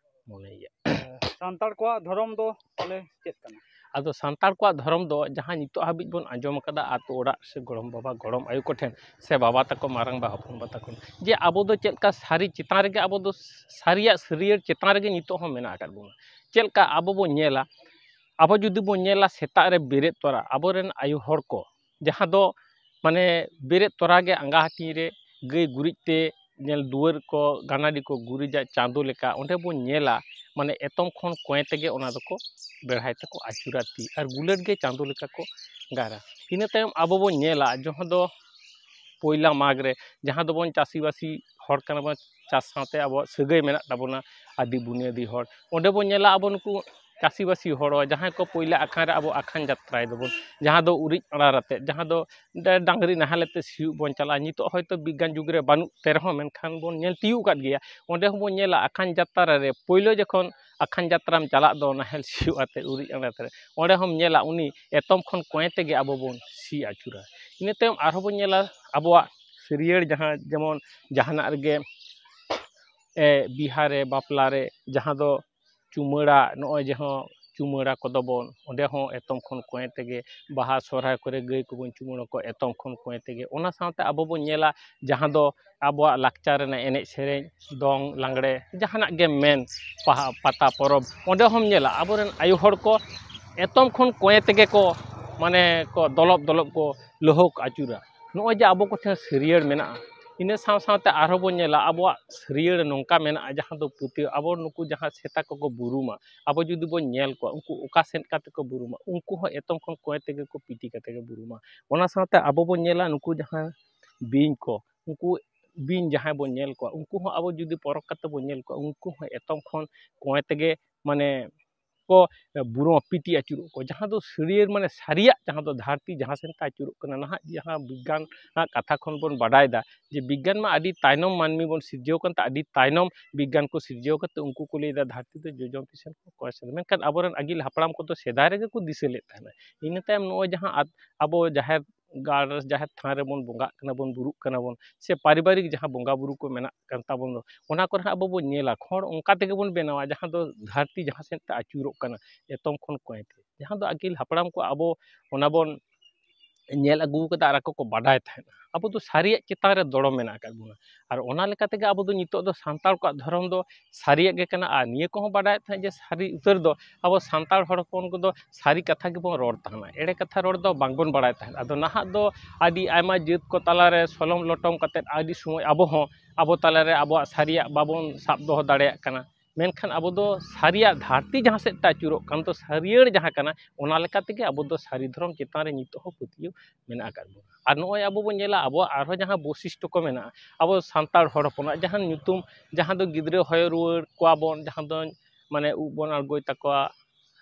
ᱢᱚᱱᱮᱭᱟ᱾ ᱥᱟᱱᱛᱟᱲ ᱠᱚᱣᱟᱜ ᱫᱷᱚᱨᱚᱢ ᱫᱚ ᱛᱟᱦᱚᱞᱮ ᱪᱮᱫ ᱠᱟᱱᱟ? ᱟᱫᱚ ᱥᱟᱱᱛᱟᱲ ᱠᱚᱣᱟᱜ ᱫᱷᱚᱨᱚᱢ ᱫᱚ ᱡᱟᱦᱟᱸ ᱱᱤᱛᱚᱜ ᱦᱟᱹᱵᱤᱡ ᱵᱚᱱ ᱟᱸᱡᱚᱢ ᱠᱟᱫᱟ ᱟᱛᱳ ᱚᱲᱟᱜ ᱥᱮ ᱜᱚᱲᱚᱢ ᱵᱟᱵᱟ ᱜᱚᱲᱚᱢ ᱟᱭᱳ ᱠᱚᱴᱷᱮᱱ ᱥᱮ ᱵᱟᱵᱟ ᱛᱟᱠᱚ ᱢᱟᱨᱟᱝ ᱵᱟ ᱦᱚᱯᱚᱱ ᱵᱟ ᱛᱟᱠᱚ, ᱡᱮ ᱟᱵᱚ ᱫᱚ ᱪᱮᱫ ᱞᱮᱠᱟ ᱥᱟᱹᱨᱤ ᱪᱮᱛᱟᱱ ᱨᱮᱜᱮ, ᱟᱵᱚ ᱫᱚ ᱥᱟᱹᱨᱤᱭᱟᱜ ᱥᱟᱹᱨᱭᱟᱹᱲ ᱪᱮᱛᱟᱱ ᱨᱮᱜᱮ ᱱᱤᱛᱚᱜ ᱦᱚᱸ ᱢᱮᱱᱟᱜ ᱟᱠᱟᱫ ᱵᱚᱱᱟ᱾ ᱪᱮᱫ ᱞᱮᱠᱟ ᱟᱵᱚ ᱵᱚᱱ ᱧᱮᱞᱟ, ᱟᱵᱚ ᱡᱩᱫᱤ ᱵᱚᱱ ᱧᱮᱞᱟ ᱥᱮᱛᱟᱜ ᱨᱮ ᱵᱮᱨᱮᱫ ᱛᱚᱨᱟ ᱟᱵᱚᱨᱮᱱ ᱟᱭᱳ ᱦᱚᱲ ᱠᱚ, ᱡᱟᱦᱟᱸ ᱫᱚ ᱢᱟᱱᱮ ᱵᱮᱨᱮᱫ ᱛᱚᱨᱟ ᱜᱮ ᱟᱸᱜᱟ ᱦᱟᱹᱴᱤᱧ ᱨᱮ ᱜᱟᱹᱭ ᱜᱩᱨᱤᱡ ᱛᱮ ᱧᱮᱞ ᱫᱩᱣᱟᱹᱨ ᱠᱚ ᱜᱟᱱᱟᱰᱤ ᱠᱚ ᱜᱩᱨᱤᱡᱟ ᱪᱟᱸᱫᱳ ᱞᱮᱠᱟ, ᱚᱸᱰᱮ ᱵᱚᱱ ᱧᱮᱞᱟ ᱢᱟᱱᱮ ᱮᱛᱚᱢ ᱠᱷᱚᱱ ᱠᱚᱸᱭᱮ ᱛᱮᱜᱮ ᱚᱱᱟ ᱫᱚᱠᱚ ᱵᱮᱲᱦᱟᱭ ᱛᱮᱠᱚ ᱟᱹᱪᱩᱨᱟ ᱛᱤ, ᱟᱨ ᱜᱩᱞᱟᱹᱴ ᱜᱮ ᱪᱟᱸᱫᱳ ᱞᱮᱠᱟ ᱠᱚ ᱜᱟᱨᱟ᱾ ᱤᱱᱟᱹ ᱛᱟᱭᱚᱢ ᱟᱵᱚ ᱵᱚᱱ ᱧᱮᱞᱟ ᱡᱟᱦᱟᱸ ᱫᱚ ᱯᱚᱭᱞᱟ ᱢᱟᱜᱽ ᱨᱮ, ᱡᱟᱦᱟᱸ ᱫᱚᱵᱚᱱ ᱪᱟᱹᱥᱤᱵᱟᱹᱥᱤ ᱦᱚᱲ ᱠᱟᱱᱟ ᱵᱚᱱ, ᱪᱟᱥ ᱥᱟᱶᱛᱮ ᱟᱵᱚᱣᱟᱜ ᱥᱟᱹᱜᱟᱹᱭ ᱢᱮᱱᱟᱜ ᱛᱟᱵᱚᱱᱟ ᱟᱹᱫᱤ ᱵᱩᱱᱤᱭᱟᱹᱫᱤ ᱦᱚᱲ, ᱚᱸᱰᱮ ᱵᱚᱱ ᱧᱮᱞᱟ ᱟᱵᱚ ᱱᱩᱠᱩ ᱪᱟᱹᱥᱤᱵᱟᱹᱥᱤ ᱦᱚᱲ ᱡᱟᱦᱟᱸᱭ ᱠᱚ ᱯᱳᱭᱞᱳ ᱟᱠᱷᱟᱱ ᱨᱮ ᱟᱵᱚ ᱟᱠᱷᱟᱱ ᱡᱟᱛᱨᱟᱭ ᱫᱟᱵᱚᱱ, ᱡᱟᱦᱟᱸ ᱫᱚ ᱩᱨᱤᱡ ᱟᱲᱟᱨ ᱟᱛᱮᱫ, ᱡᱟᱦᱟᱸ ᱫᱚ ᱰᱟ-, ᱰᱟᱝᱨᱤ ᱱᱟᱦᱮᱞ ᱟᱛᱮ ᱥᱤᱭᱳᱜ ᱵᱚᱱ ᱪᱟᱞᱟᱜᱼᱟ᱾ ᱱᱤᱛᱚᱜ ᱦᱚᱭᱛᱳ ᱵᱤᱜᱽᱜᱟᱱ ᱡᱩᱜᱽ ᱨᱮ ᱵᱟᱹᱱᱩᱜ ᱛᱮ ᱨᱮᱦᱚᱸ, ᱢᱮᱱᱠᱷᱟᱱ ᱵᱚᱱ ᱧᱮᱞ ᱛᱤᱭᱳᱜ ᱟᱠᱟᱫ ᱜᱮᱭᱟ᱾ ᱚᱸᱰᱮ ᱦᱚᱸᱵᱚᱱ ᱧᱮᱞᱟ ᱟᱠᱷᱟᱱ ᱡᱟᱛᱨᱟ ᱨᱮ ᱯᱳᱭᱞᱳ ᱡᱚᱠᱷᱚᱱ ᱟᱠᱷᱟᱱ ᱡᱟᱛᱨᱟᱢ ᱪᱟᱞᱟᱜ ᱫᱚ ᱱᱟᱦᱮᱞ ᱥᱤᱭᱳᱜ ᱟᱛᱮᱫ ᱩᱨᱤᱡ ᱟᱲᱟᱨ ᱨᱮ, ᱚᱸᱰᱮ ᱦᱚᱸᱢ ᱧᱮᱞᱟ ᱩᱱᱤ ᱮᱛᱚᱢ ᱠᱷᱚᱱ ᱠᱚᱸᱭᱮ ᱛᱮᱜᱮ ᱟᱵᱚ ᱵᱚᱱ ᱥᱤ ᱟᱹᱪᱩᱨᱟ᱾ ᱤᱱᱟᱹ ᱛᱟᱭᱚᱢ ᱟᱨᱦᱚᱸ ᱵᱚᱱ ᱧᱮᱞᱟ ᱟᱵᱚᱣᱟᱜ ᱥᱟᱹᱨᱭᱟᱹᱲ ᱡᱟᱦᱟᱸ ᱡᱮᱢᱚᱱ ᱡᱟᱦᱟᱱᱟᱜ ᱨᱮᱜᱮ, ᱮ, ᱵᱤᱦᱟ ᱨᱮ, ᱵᱟᱯᱞᱟ ᱨᱮ, ᱡᱟᱦᱟᱸ ᱫᱚ ᱪᱩᱢᱟᱹᱲᱟ, ᱱᱚᱜᱼᱚᱭ ᱡᱟᱦᱟᱸ ᱪᱩᱢᱟᱹᱲᱟ ᱠᱚᱫᱚ ᱵᱚᱱ, ᱚᱸᱰᱮ ᱦᱚᱸ ᱮᱛᱚᱢ ᱠᱷᱚᱱ ᱠᱚᱸᱭᱮ ᱛᱮᱜᱮ, ᱵᱟᱦᱟ ᱥᱚᱦᱨᱟᱭ ᱠᱚᱨᱮ ᱜᱟᱹᱭ ᱠᱚᱵᱚᱱ ᱪᱩᱢᱟᱹᱲᱟ ᱠᱚᱣᱟ ᱮᱛᱚᱢ ᱠᱷᱚᱱ ᱠᱚᱸᱭᱮ ᱛᱮᱜᱮ᱾ ᱚᱱᱟ ᱥᱟᱶᱛᱮ ᱟᱵᱚ ᱵᱚᱱ ᱧᱮᱞᱟ ᱡᱟᱦᱟᱸ ᱫᱚ ᱟᱵᱚᱣᱟᱜ ᱞᱟᱠᱪᱟᱨ ᱨᱮᱱᱟᱜ ᱮᱱᱮᱡ ᱥᱮᱨᱮᱧ, ᱫᱚᱝ ᱞᱟᱜᱽᱲᱮ, ᱡᱟᱦᱟᱱᱟᱜ ᱜᱮᱢ ᱢᱮᱱ, ᱯᱟᱦᱟ-, ᱯᱟᱛᱟ ᱯᱚᱨᱚᱵᱽ, ᱚᱸᱰᱮ ᱦᱚᱸᱢ ᱧᱮᱞᱟ ᱟᱵᱚᱨᱮᱱ ᱟᱭᱳ ᱦᱚᱲ ᱠᱚ ᱮᱛᱚᱢ ᱠᱷᱚᱱ ᱠᱚᱸᱭᱮ ᱛᱮᱜᱮ ᱠᱚ, ᱢᱟᱱᱮ, ᱠᱚ ᱫᱚᱞᱚᱵ ᱫᱚᱞᱚᱵ ᱠᱚ ᱞᱩᱦᱩᱠ ᱟᱹᱪᱩᱨᱟ᱾ ᱱᱚᱜᱼᱚᱭ ᱡᱮ ᱟᱵᱚ ᱠᱚᱴᱷᱮᱱ ᱥᱟᱹᱨᱭᱟᱹᱲ ᱢᱮᱱᱟᱜᱼᱟ, ᱤᱱᱟᱹ ᱥᱟᱶ ᱥᱟᱶᱛᱮ ᱟᱨᱦᱚᱸ ᱵᱚᱱ ᱧᱮᱞᱟ ᱟᱵᱚᱣᱟᱜ ᱥᱟᱹᱨᱭᱟᱹᱲ ᱱᱚᱝᱠᱟ ᱢᱮᱱᱟᱜᱼᱟ, ᱡᱟᱦᱟᱸ ᱫᱚ ᱯᱟᱹᱛᱭᱟᱹᱣ, ᱟᱵᱚ ᱱᱩᱠᱩ ᱡᱟᱦᱟᱸ ᱥᱮᱛᱟ ᱠᱚᱠᱚ ᱵᱩᱨᱩᱢᱟ, ᱟᱵᱚ ᱡᱩᱫᱤ ᱵᱚᱱ ᱧᱮᱞ ᱠᱚᱣᱟ ᱩᱱᱠᱩ ᱚᱠᱟ ᱥᱮᱫ ᱠᱟᱛᱮ ᱠᱚ ᱵᱩᱨᱩᱢᱟ, ᱩᱱᱠᱩ ᱦᱚᱸ ᱮᱛᱚᱢ ᱠᱷᱚᱱ ᱠᱚᱸᱭᱮ ᱛᱮᱜᱮ ᱠᱚ ᱯᱤᱴᱤ ᱠᱟᱛᱮ ᱠᱚ ᱵᱩᱨᱩᱢᱟ᱾ ᱚᱱᱟ ᱥᱟᱶᱛᱮ ᱟᱵᱚ ᱵᱚᱱ ᱧᱮᱞᱟ ᱱᱩᱠᱩ ᱡᱟᱦᱟᱸ ᱵᱤᱧ ᱠᱚ, ᱩᱱᱠᱩ ᱵᱤᱧ ᱡᱟᱦᱟᱸᱭ ᱵᱚᱱ ᱧᱮᱞ ᱠᱚᱣᱟ, ᱩᱱᱠᱩ ᱦᱚᱸ ᱟᱵᱚ ᱡᱩᱫᱤ ᱯᱚᱨᱚᱠ ᱠᱟᱛᱮ ᱵᱚᱱ ᱧᱮᱞ ᱠᱚᱣᱟ, ᱩᱱᱠᱩ ᱦᱚᱸ ᱮᱛᱚᱢ ᱠᱷᱚᱱ ᱠᱚᱸᱭᱮ ᱛᱮᱜᱮ, ᱢᱟᱱᱮ, ᱠᱚ ᱵᱩᱨᱩᱢ ᱯᱤᱴᱤ ᱟᱹᱪᱩᱨᱚᱜ ᱠᱚ, ᱡᱟᱦᱟᱸ ᱫᱚ ᱥᱟᱹᱨᱭᱟᱹᱲ, ᱢᱟᱱᱮ, ᱥᱟᱹᱨᱤᱭᱟᱜ ᱡᱟᱦᱟᱸ ᱫᱚ ᱫᱷᱟᱹᱨᱛᱤ ᱡᱟᱦᱟᱸ ᱥᱮᱱ ᱛᱮ ᱟᱹᱪᱩᱨᱚᱜ ᱠᱟᱱᱟ᱾ ᱱᱟᱦᱟᱜ ᱡᱟᱦᱟᱸ ᱵᱤᱜᱽᱜᱟᱱ ᱟᱜ ᱠᱟᱛᱷᱟ ᱠᱷᱚᱱ ᱵᱚᱱ ᱵᱟᱰᱟᱭ ᱮᱫᱟ ᱡᱮ ᱵᱤᱜᱽᱜᱟᱱ ᱢᱟ ᱟᱹᱰᱤ ᱛᱟᱭᱱᱚᱢ ᱢᱟᱹᱱᱢᱤ ᱵᱚᱱ ᱥᱤᱨᱡᱟᱹᱣ ᱠᱟᱱ ᱛᱮ, ᱟᱹᱰᱤ ᱛᱟᱭᱱᱚᱢ ᱵᱤᱜᱽᱜᱟᱱ ᱠᱚ ᱥᱤᱨᱡᱟᱹᱣ ᱠᱟᱛᱮ ᱩᱱᱠᱩ ᱠᱚ ᱞᱟᱹᱭ ᱮᱫᱟ ᱫᱷᱟᱹᱨᱛᱤ ᱫᱚ ᱡᱚᱡᱚᱢ ᱛᱤ ᱥᱮᱱ ᱠᱷᱚᱱ ᱠᱚᱸᱭᱮ ᱥᱮᱱ᱾ ᱢᱮᱱᱠᱷᱟᱱ ᱟᱵᱚᱨᱮᱱ ᱟᱹᱜᱤᱞ ᱦᱟᱯᱲᱟᱢ ᱠᱚᱫᱚ ᱥᱮᱫᱟᱭ ᱨᱮᱜᱮ ᱠᱚ ᱫᱤᱥᱟᱹ ᱞᱮᱫ ᱛᱟᱦᱮᱱᱟ᱾ ᱤᱱᱟᱹ ᱛᱟᱭᱚᱢ ᱱᱚᱜᱼᱚᱭ ᱡᱟᱦᱟᱸ ᱟᱫ-, ᱟᱵᱚ ᱡᱟᱦᱮᱨ ᱜᱟᱲ ᱨᱮ, ᱡᱟᱦᱮᱨ ᱛᱷᱟᱱ ᱨᱮᱵᱚᱱ ᱵᱚᱸᱜᱟᱜ ᱠᱟᱱᱟ ᱵᱚᱱ, ᱵᱩᱨᱩᱜ ᱠᱟᱱᱟ ᱵᱚᱱ, ᱥᱮ ᱯᱟᱨᱤᱵᱟᱨᱤᱠ ᱡᱟᱦᱟᱸ ᱵᱚᱸᱜᱟ ᱵᱩᱨᱩ ᱠᱚ ᱢᱮᱱᱟᱜ ᱠᱟᱱ ᱛᱟᱵᱚᱱ ᱫᱚ, ᱚᱱᱟ ᱠᱚᱨᱮ ᱦᱟᱸᱜ ᱟᱵᱚ ᱵᱚᱱ ᱧᱮᱞᱟ ᱠᱷᱚᱲ ᱚᱱᱠᱟ ᱛᱮᱜᱮ ᱵᱚᱱ ᱵᱮᱱᱟᱣᱟ ᱡᱟᱦᱟᱸ ᱫᱚ ᱫᱷᱟᱹᱨᱛᱤ ᱡᱟᱦᱟᱸ ᱥᱮᱫ ᱛᱮ ᱟᱹᱪᱩᱨᱚᱜ ᱠᱟᱱᱟ ᱮᱛᱚᱢ ᱠᱷᱚᱱ ᱠᱚᱸᱭᱮ ᱛᱮ, ᱡᱟᱦᱟᱸ ᱫᱚ ᱟᱹᱜᱤᱞ ᱦᱟᱯᱲᱟᱢ ᱠᱚ ᱟᱵᱚ ᱚᱱᱟ ᱵᱚᱱ ᱧᱮᱞ ᱟᱹᱜᱩ ᱠᱟᱫᱟ ᱟᱨ ᱟᱠᱚ ᱠᱚ ᱵᱟᱰᱟᱭ ᱛᱟᱦᱮᱸᱫ᱾ ᱟᱵᱚ ᱫᱚ ᱥᱟᱹᱨᱤᱭᱟᱜ ᱪᱮᱛᱟᱱ ᱨᱮ ᱫᱚᱲᱚᱢ ᱢᱮᱱᱟᱜ ᱟᱠᱟᱫ ᱵᱚᱱᱟ᱾ ᱟᱨ ᱚᱱᱟ ᱞᱮᱠᱟ ᱛᱮᱜᱮ ᱟᱵᱚ ᱫᱚ ᱱᱤᱛᱚᱜ ᱫᱚ ᱥᱟᱱᱛᱟᱲ ᱠᱚᱣᱟᱜ ᱫᱷᱚᱨᱚᱢ ᱫᱚ ᱥᱟᱹᱨᱤᱭᱟᱜ ᱜᱮ ᱠᱟᱱᱟ᱾ ᱟᱨ ᱱᱤᱭᱟᱹ ᱠᱚᱦᱚᱸ ᱵᱟᱰᱟᱭ ᱛᱟᱦᱮᱸᱫ ᱡᱮ ᱥᱟᱹᱨᱤ ᱩᱛᱟᱹᱨ ᱫᱚ ᱟᱵᱚ ᱥᱟᱱᱛᱟᱲ ᱦᱚᱲ ᱦᱚᱯᱚᱱ ᱠᱚᱫᱚ ᱥᱟᱹᱨᱤ ᱠᱟᱛᱷᱟ ᱜᱮᱵᱚᱱ ᱨᱚᱲ ᱛᱟᱦᱮᱱᱟ, ᱮᱲᱮ ᱠᱟᱛᱷᱟ ᱨᱚᱲ ᱫᱚ ᱵᱟᱝᱵᱚᱱ ᱵᱟᱲᱟᱭ ᱛᱟᱦᱮᱸᱫ᱾ ᱟᱫᱚ ᱱᱟᱦᱟᱜ ᱫᱚ ᱟᱹᱰᱤ ᱟᱭᱢᱟ ᱡᱟᱹᱛ ᱠᱚ ᱛᱟᱞᱟᱨᱮ ᱥᱚᱞᱚᱢ ᱞᱚᱴᱚᱢ ᱠᱟᱛᱮᱫ ᱟᱹᱰᱤ ᱥᱚᱢᱚᱭ ᱟᱵᱚ ᱦᱚᱸ ᱟᱵᱚ ᱛᱟᱞᱟᱨᱮ ᱟᱵᱚᱣᱟᱜ ᱥᱟᱹᱨᱤᱭᱟᱜ ᱵᱟᱵᱚᱱ ᱥᱟᱵ ᱫᱚᱦᱚ ᱫᱟᱲᱮᱭᱟᱜ ᱠᱟᱱᱟ᱾ ᱢᱮᱱᱠᱷᱟᱱ ᱟᱵᱚ ᱫᱚ ᱥᱟᱹᱨᱤᱭᱟᱜ ᱫᱷᱟᱹᱨᱛᱤ ᱡᱟᱦᱟᱸ ᱥᱮᱫ ᱛᱮ ᱟᱹᱪᱩᱨᱚᱜ ᱠᱟᱱ ᱫᱚ ᱥᱟᱹᱨᱭᱟᱹᱲ ᱡᱟᱦᱟᱸ ᱠᱟᱱᱟ, ᱚᱱᱟ ᱞᱮᱠᱟ ᱛᱮᱜᱮ ᱟᱵᱚ ᱫᱚ ᱥᱟᱹᱨᱤ ᱫᱷᱚᱨᱚᱢ ᱪᱮᱛᱟᱱ ᱨᱮ ᱱᱤᱛᱚᱜ ᱦᱚᱸ ᱯᱟᱹᱛᱭᱟᱹᱣ ᱢᱮᱱᱟᱜ ᱟᱠᱟᱫ ᱵᱚᱱᱟ᱾ ᱟᱨ ᱱᱚᱜᱼᱚᱭ ᱟᱵᱚ ᱵᱚᱱ ᱧᱮᱞᱟ ᱟᱵᱚᱣᱟᱜ ᱟᱨᱦᱚᱸ ᱡᱟᱦᱟᱸ ᱵᱳᱭᱥᱤᱥᱴᱚ ᱠᱚ ᱢᱮᱱᱟᱜᱼᱟ, ᱟᱵᱚ ᱥᱟᱱᱛᱟᱲ ᱦᱚᱲ ᱦᱚᱯᱚᱱᱟᱜ ᱡᱟᱦᱟᱸ ᱧᱩᱛᱩᱢ, ᱡᱟᱦᱟᱸ ᱫᱚ ᱜᱤᱫᱽᱨᱟᱹ ᱦᱚᱭᱚ ᱨᱩᱣᱟᱹᱲ ᱠᱚᱣᱟ ᱵᱚᱱ, ᱡᱟᱦᱟᱸ ᱫᱚ ᱢᱟᱱᱮ ᱩᱵ ᱵᱚᱱ ᱟᱬᱜᱚᱭ ᱛᱟᱠᱚᱣᱟ,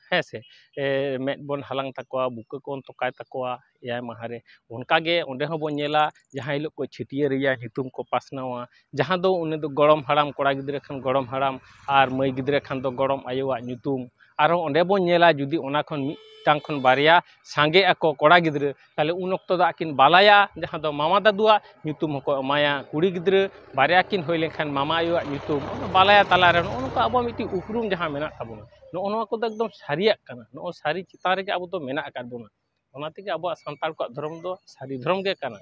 ᱦᱮᱸ ᱥᱮ, ᱮ, ᱢᱮᱫ ᱵᱚᱱ ᱦᱟᱞᱟᱝ ᱛᱟᱠᱚᱣᱟ, ᱵᱩᱠᱟᱹ ᱠᱚᱵᱚᱱ ᱛᱚᱠᱟᱭ ᱛᱟᱠᱚᱣᱟ ᱮᱭᱟᱭ ᱢᱟᱦᱟ ᱨᱮ᱾ ᱚᱱᱠᱟ ᱜᱮ ᱚᱸᱰᱮ ᱦᱚᱸᱵᱚᱱ ᱧᱮᱞᱟ ᱡᱟᱦᱟᱸ ᱦᱤᱞᱳᱜ ᱠᱚ ᱪᱷᱟᱹᱴᱭᱟᱹᱨᱮᱭᱟ, ᱧᱩᱛᱩᱢ ᱠᱚ ᱯᱟᱥᱱᱟᱣᱟ, ᱡᱟᱦᱟᱸ ᱫᱚ ᱩᱱᱤ ᱫᱚ ᱜᱚᱲᱚᱢ ᱦᱟᱲᱟᱢ, ᱠᱚᱲᱟ ᱜᱤᱫᱽᱨᱟᱹ ᱠᱷᱟᱱ ᱜᱚᱲᱚᱢ ᱦᱟᱲᱟᱢ ᱟᱨ ᱢᱟᱹᱭ ᱜᱤᱫᱽᱨᱟᱹ ᱠᱷᱟᱱ ᱫᱚ ᱜᱚᱲᱚᱢ ᱟᱭᱳᱣᱟᱜ ᱧᱩᱛᱩᱢ ᱟᱨᱦᱚᱸ ᱚᱸᱰᱮ ᱵᱚᱱ ᱧᱮᱞᱟ, ᱡᱩᱫᱤ ᱚᱱᱟ ᱠᱷᱚᱱ ᱢᱤᱫᱴᱟᱝ ᱠᱷᱚᱱ ᱵᱟᱨᱭᱟ ᱥᱟᱸᱜᱮᱜ ᱟᱠᱚ ᱠᱚᱲᱟ ᱜᱤᱫᱽᱨᱟᱹ, ᱛᱟᱦᱚᱞᱮ ᱩᱱ ᱚᱠᱛᱚ ᱫᱚ ᱟᱹᱠᱤᱱ ᱵᱟᱞᱟᱭᱟ, ᱡᱟᱦᱟᱸ ᱫᱚ ᱢᱟᱢᱟ ᱫᱟᱫᱩᱣᱟᱜ ᱧᱩᱛᱩᱢ ᱦᱚᱸᱠᱚ ᱮᱢᱟᱭᱟ᱾ ᱠᱩᱲᱤ ᱜᱤᱫᱽᱨᱟᱹ ᱵᱟᱨᱭᱟ ᱠᱤᱱ ᱦᱩᱭ ᱞᱮᱱᱠᱷᱟᱱ ᱢᱟᱢᱟ ᱟᱭᱳᱣᱟᱜ ᱧᱩᱛᱩᱢ, ᱚᱱᱟ ᱵᱟᱞᱟᱭᱟ ᱛᱟᱞᱟᱨᱮ᱾ ᱱᱚᱜᱼᱚ ᱱᱚᱝᱠᱟ ᱟᱵᱚᱣᱟᱜ ᱢᱤᱫᱴᱤᱡ ᱩᱯᱨᱩᱢ ᱡᱟᱦᱟᱸ ᱢᱮᱱᱟᱜ ᱛᱟᱵᱚᱱᱟ, ᱱᱚᱜᱼᱚ ᱱᱚᱣᱟ ᱠᱚᱫᱚ ᱮᱠᱫᱚᱢ ᱥᱟᱹᱨᱤᱭᱟᱜ ᱠᱟᱱᱟ᱾ ᱱᱚᱜᱼᱚ ᱥᱟᱹᱨᱤ ᱪᱮᱛᱟᱱ ᱨᱮᱜᱮ ᱟᱵᱚ ᱫᱚ ᱢᱮᱱᱟᱜ ᱟᱠᱟᱫ ᱵᱚᱱᱟ᱾ ᱚᱱᱟ ᱛᱮᱜᱮ ᱟᱵᱚᱣᱟᱜ ᱥᱟᱱᱛᱟᱲ ᱠᱚᱣᱟᱜ ᱫᱷᱚᱨᱚᱢ ᱫᱚ ᱥᱟᱹᱨᱤ ᱫᱷᱚᱨᱚᱢ ᱜᱮ ᱠᱟᱱᱟ᱾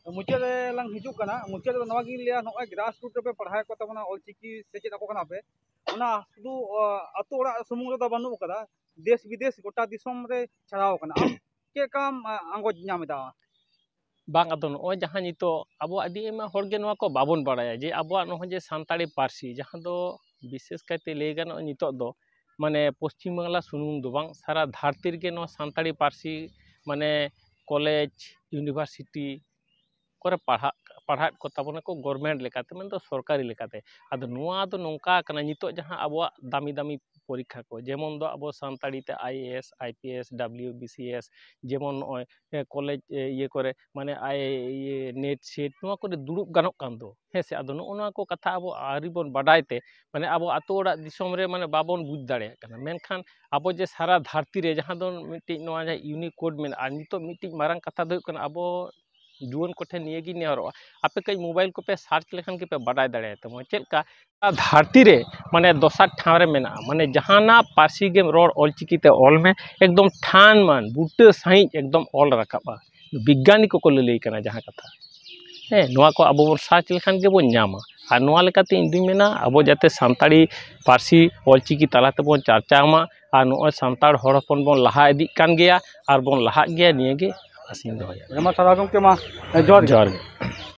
ᱢᱩᱪᱟᱹᱫ ᱨᱮ ᱞᱟᱝ ᱦᱤᱡᱩᱜ ᱠᱟᱱᱟ᱾ ᱢᱩᱪᱟᱹᱫ ᱨᱮ ᱱᱚᱣᱟ ᱜᱤᱧ ᱞᱟᱹᱭᱟ, ᱱᱚᱜᱼᱚᱭ grassroot ᱨᱮᱯᱮ ᱯᱟᱲᱦᱟᱣᱮᱫ ᱠᱚ ᱛᱟᱵᱚᱱᱟ, ᱚᱞᱪᱤᱠᱤ ᱥᱮᱪᱮᱫ ᱟᱠᱚ ᱠᱟᱱᱟ ᱯᱮ, ᱚᱱᱟ ᱥᱩᱫᱷᱩ, ᱚ, ᱟᱛᱳ ᱚᱲᱟᱜ ᱥᱩᱢᱩᱝ ᱨᱮᱫᱚ ᱵᱟᱹᱱᱩᱜ ᱟᱠᱟᱫᱟ, ᱫᱮᱥ ᱵᱤᱫᱮᱥ ᱜᱚᱴᱟ ᱫᱤᱥᱚᱢ ᱨᱮ ᱪᱷᱟᱲᱟᱣ ᱟᱠᱟᱱᱟ᱾ ᱟᱢ ᱪᱮᱫ ᱞᱮᱠᱟᱢ, ᱟ, ᱟᱸᱜᱚᱪ ᱧᱟᱢ ᱮᱫᱟ? ᱵᱟᱝ, ᱟᱫᱚ ᱱᱚᱜᱼᱚᱭ ᱡᱟᱦᱟᱸ ᱱᱤᱛᱚᱜ ᱟᱵᱚ ᱟᱹᱰᱤ ᱟᱭᱢᱟ ᱦᱚᱲᱜᱮ ᱱᱚᱣᱟ ᱠᱚ ᱵᱟᱵᱚᱱ ᱵᱟᱲᱟᱭᱟ ᱡᱮ ᱟᱵᱚᱣᱟᱜ ᱱᱚᱜᱼᱚᱭ ᱡᱮ ᱥᱟᱱᱛᱟᱲᱤ ᱯᱟᱹᱨᱥᱤ, ᱡᱟᱦᱟᱸ ᱫᱚ ᱵᱤᱥᱮᱥ ᱠᱟᱭᱛᱮ ᱞᱟᱹᱭ ᱜᱟᱱᱚᱜᱼᱟ ᱱᱤᱛᱚᱜ ᱫᱚ ᱢᱟᱱᱮ ᱯᱚᱥᱪᱤᱢ ᱵᱟᱝᱞᱟ ᱥᱩᱢᱩᱝ ᱫᱚ ᱵᱟᱝ, ᱥᱟᱨᱟ ᱫᱷᱟᱹᱨᱛᱤ ᱨᱮᱜᱮ ᱱᱚᱣᱟ ᱥᱟᱱᱛᱟᱲᱤ ᱯᱟᱹᱨᱥᱤ ᱢᱟᱱᱮ ᱠᱚᱞᱮᱡᱽ, ᱤᱭᱩᱱᱤᱵᱷᱟᱨᱥᱤᱴᱤ ᱠᱚᱨᱮ ᱯᱟᱲᱦᱟᱜ, ᱯᱟᱲᱦᱟᱜ ᱠᱚ ᱛᱟᱵᱚᱱᱟᱠᱚ ᱜᱚᱨᱢᱮᱱᱴ ᱞᱮᱠᱟᱛᱮ, ᱢᱮᱱᱫᱚ ᱥᱚᱨᱠᱟᱨᱤ ᱞᱮᱠᱟᱛᱮ᱾ ᱟᱫᱚ ᱱᱚᱣᱟ ᱫᱚ ᱱᱚᱝᱠᱟ ᱠᱟᱱᱟ, ᱱᱤᱛᱚᱜ ᱡᱟᱦᱟᱸ ᱟᱵᱚᱣᱟᱜ ᱫᱟᱹᱢᱤ ᱫᱟᱹᱢᱤ ᱯᱚᱨᱤᱠᱠᱷᱟ ᱠᱚ, ᱡᱮᱢᱚᱱ ᱫᱚ ᱟᱵᱚ ᱥᱟᱱᱛᱟᱲᱤ ᱛᱮ I A S, I P S, W B C S, ᱡᱮᱢᱚᱱ ᱱᱚᱜᱼᱚᱭ, ᱮ, ᱠᱚᱞᱮᱡᱽ, ᱮ, ᱤᱭᱟᱹ ᱠᱚᱨᱮ, ᱢᱟᱱᱮ ᱟᱭ, ᱤᱭᱟᱹ, ᱱᱮᱴ ᱥᱮᱴ, ᱱᱚᱣᱟ ᱠᱚᱨᱮ ᱫᱩᱲᱩᱵ ᱜᱟᱱᱚᱜ ᱠᱟᱱ ᱫᱚ, ᱦᱮᱸ ᱥᱮ? ᱟᱫᱚ ᱱᱚᱜᱼᱚ ᱱᱚᱣᱟ ᱠᱚ ᱠᱟᱛᱷᱟ ᱟᱵᱚ ᱟᱹᱣᱨᱤ ᱵᱚᱱ ᱵᱟᱰᱟᱭ ᱛᱮ, ᱢᱟᱱᱮ ᱟᱵᱚ ᱟᱛᱳ ᱚᱲᱟᱜ ᱫᱤᱥᱚᱢ ᱨᱮ, ᱢᱟᱱᱮ ᱵᱟᱵᱚᱱ ᱵᱩᱡᱽ ᱫᱟᱲᱮᱭᱟᱜ ᱠᱟᱱᱟ᱾ ᱢᱮᱱᱠᱷᱟᱱ ᱟᱵᱚ ᱡᱮ ᱥᱟᱨᱟ ᱫᱷᱟᱹᱨᱛᱤ ᱨᱮ ᱡᱟᱦᱟᱸ ᱫᱚ ᱢᱤᱫᱴᱤᱡ ᱱᱚᱣᱟ ᱡᱟᱦᱟᱸ ᱤᱭᱩᱱᱤᱠᱳᱰ ᱢᱮᱱᱟᱜᱼᱟ, ᱱᱤᱛᱚᱜ ᱢᱤᱫᱴᱤᱡ ᱢᱟᱨᱟᱝ ᱠᱟᱛᱷᱟ ᱫᱚ ᱦᱩᱭᱩᱜ ᱠᱟᱱᱟ, ᱟᱵᱚ ᱡᱩᱣᱟᱹᱱ ᱠᱚᱴᱷᱮᱱ ᱱᱤᱭᱟᱹ ᱜᱤᱧ ᱱᱮᱦᱚᱨᱚᱜᱼᱟ, ᱟᱯᱮ ᱠᱟᱹᱡ ᱢᱳᱵᱟᱭᱤᱞ ᱠᱚᱯᱮ ᱥᱟᱨᱪ ᱞᱮᱠᱷᱟᱱ ᱜᱮᱯᱮ ᱵᱟᱰᱟᱭ ᱫᱟᱲᱮᱭᱟᱜ ᱛᱟᱵᱚᱱᱟ ᱪᱮᱫ ᱞᱮᱠᱟ ᱫᱷᱟᱹᱨᱛᱤ ᱨᱮ, ᱢᱟᱱᱮ, ᱫᱚᱥᱟᱨ ᱴᱷᱟᱶ ᱨᱮ ᱢᱮᱱᱟᱜᱼᱟ᱾ ᱢᱟᱱᱮ ᱡᱟᱦᱟᱱᱟᱜ ᱯᱟᱹᱨᱥᱤ ᱜᱮᱢ ᱨᱚᱲ, ᱚᱞᱪᱤᱠᱤ ᱛᱮ ᱚᱞ ᱢᱮ, ᱮᱠᱫᱚᱢ ᱴᱷᱟᱱ ᱢᱟᱱ ᱵᱩᱴᱟᱹ ᱥᱟᱺᱦᱤᱡ ᱮᱠᱫᱚᱢ ᱚᱞ ᱨᱟᱠᱟᱵᱼᱟ᱾ ᱵᱤᱜᱽᱜᱟᱱᱤ ᱠᱚᱠᱚ ᱞᱟᱹᱞᱟᱹᱭ ᱠᱟᱱᱟ ᱡᱟᱦᱟᱸ ᱠᱟᱛᱷᱟ, ᱦᱮᱸ, ᱱᱚᱣᱟ ᱠᱚ ᱟᱵᱚ ᱵᱚᱱ ᱥᱟᱨᱪ ᱞᱮᱠᱷᱟᱱ ᱜᱮᱵᱚᱱ ᱧᱟᱢᱟ᱾ ᱟᱨ ᱱᱚᱣᱟ ᱞᱮᱠᱟᱛᱮ ᱤᱧ ᱫᱩᱧ ᱢᱮᱱᱟ, ᱟᱵᱚ ᱡᱟᱛᱮ ᱥᱟᱱᱛᱟᱲᱤ ᱯᱟᱹᱨᱥᱤ ᱚᱞᱪᱤᱠᱤ ᱛᱟᱞᱟ ᱛᱮᱵᱚᱱ ᱪᱟᱨᱪᱟᱣ ᱢᱟ, ᱟᱨ ᱱᱚᱜᱼᱚᱭ ᱥᱟᱱᱛᱟᱲ ᱦᱚᱲ ᱦᱚᱯᱚᱱ ᱵᱚᱱ ᱞᱟᱦᱟ ᱤᱫᱤᱜ ᱠᱟᱱ ᱜᱮᱭᱟ ᱟᱨ ᱵᱚᱱ ᱞᱟᱦᱟᱜ ᱜᱮᱭᱟ, ᱱᱤᱭᱟᱹ ᱜᱮ ᱟᱥᱤᱧ ᱫᱚᱦᱚᱭᱟ᱾ ᱟᱭᱢᱟ ᱥᱟᱨᱦᱟᱣ ᱜᱚᱢᱠᱮ, ᱢᱟ ᱡᱚᱦᱟᱨ ᱜᱮ᱾ ᱡᱚᱦᱟᱨ ᱜᱮ᱾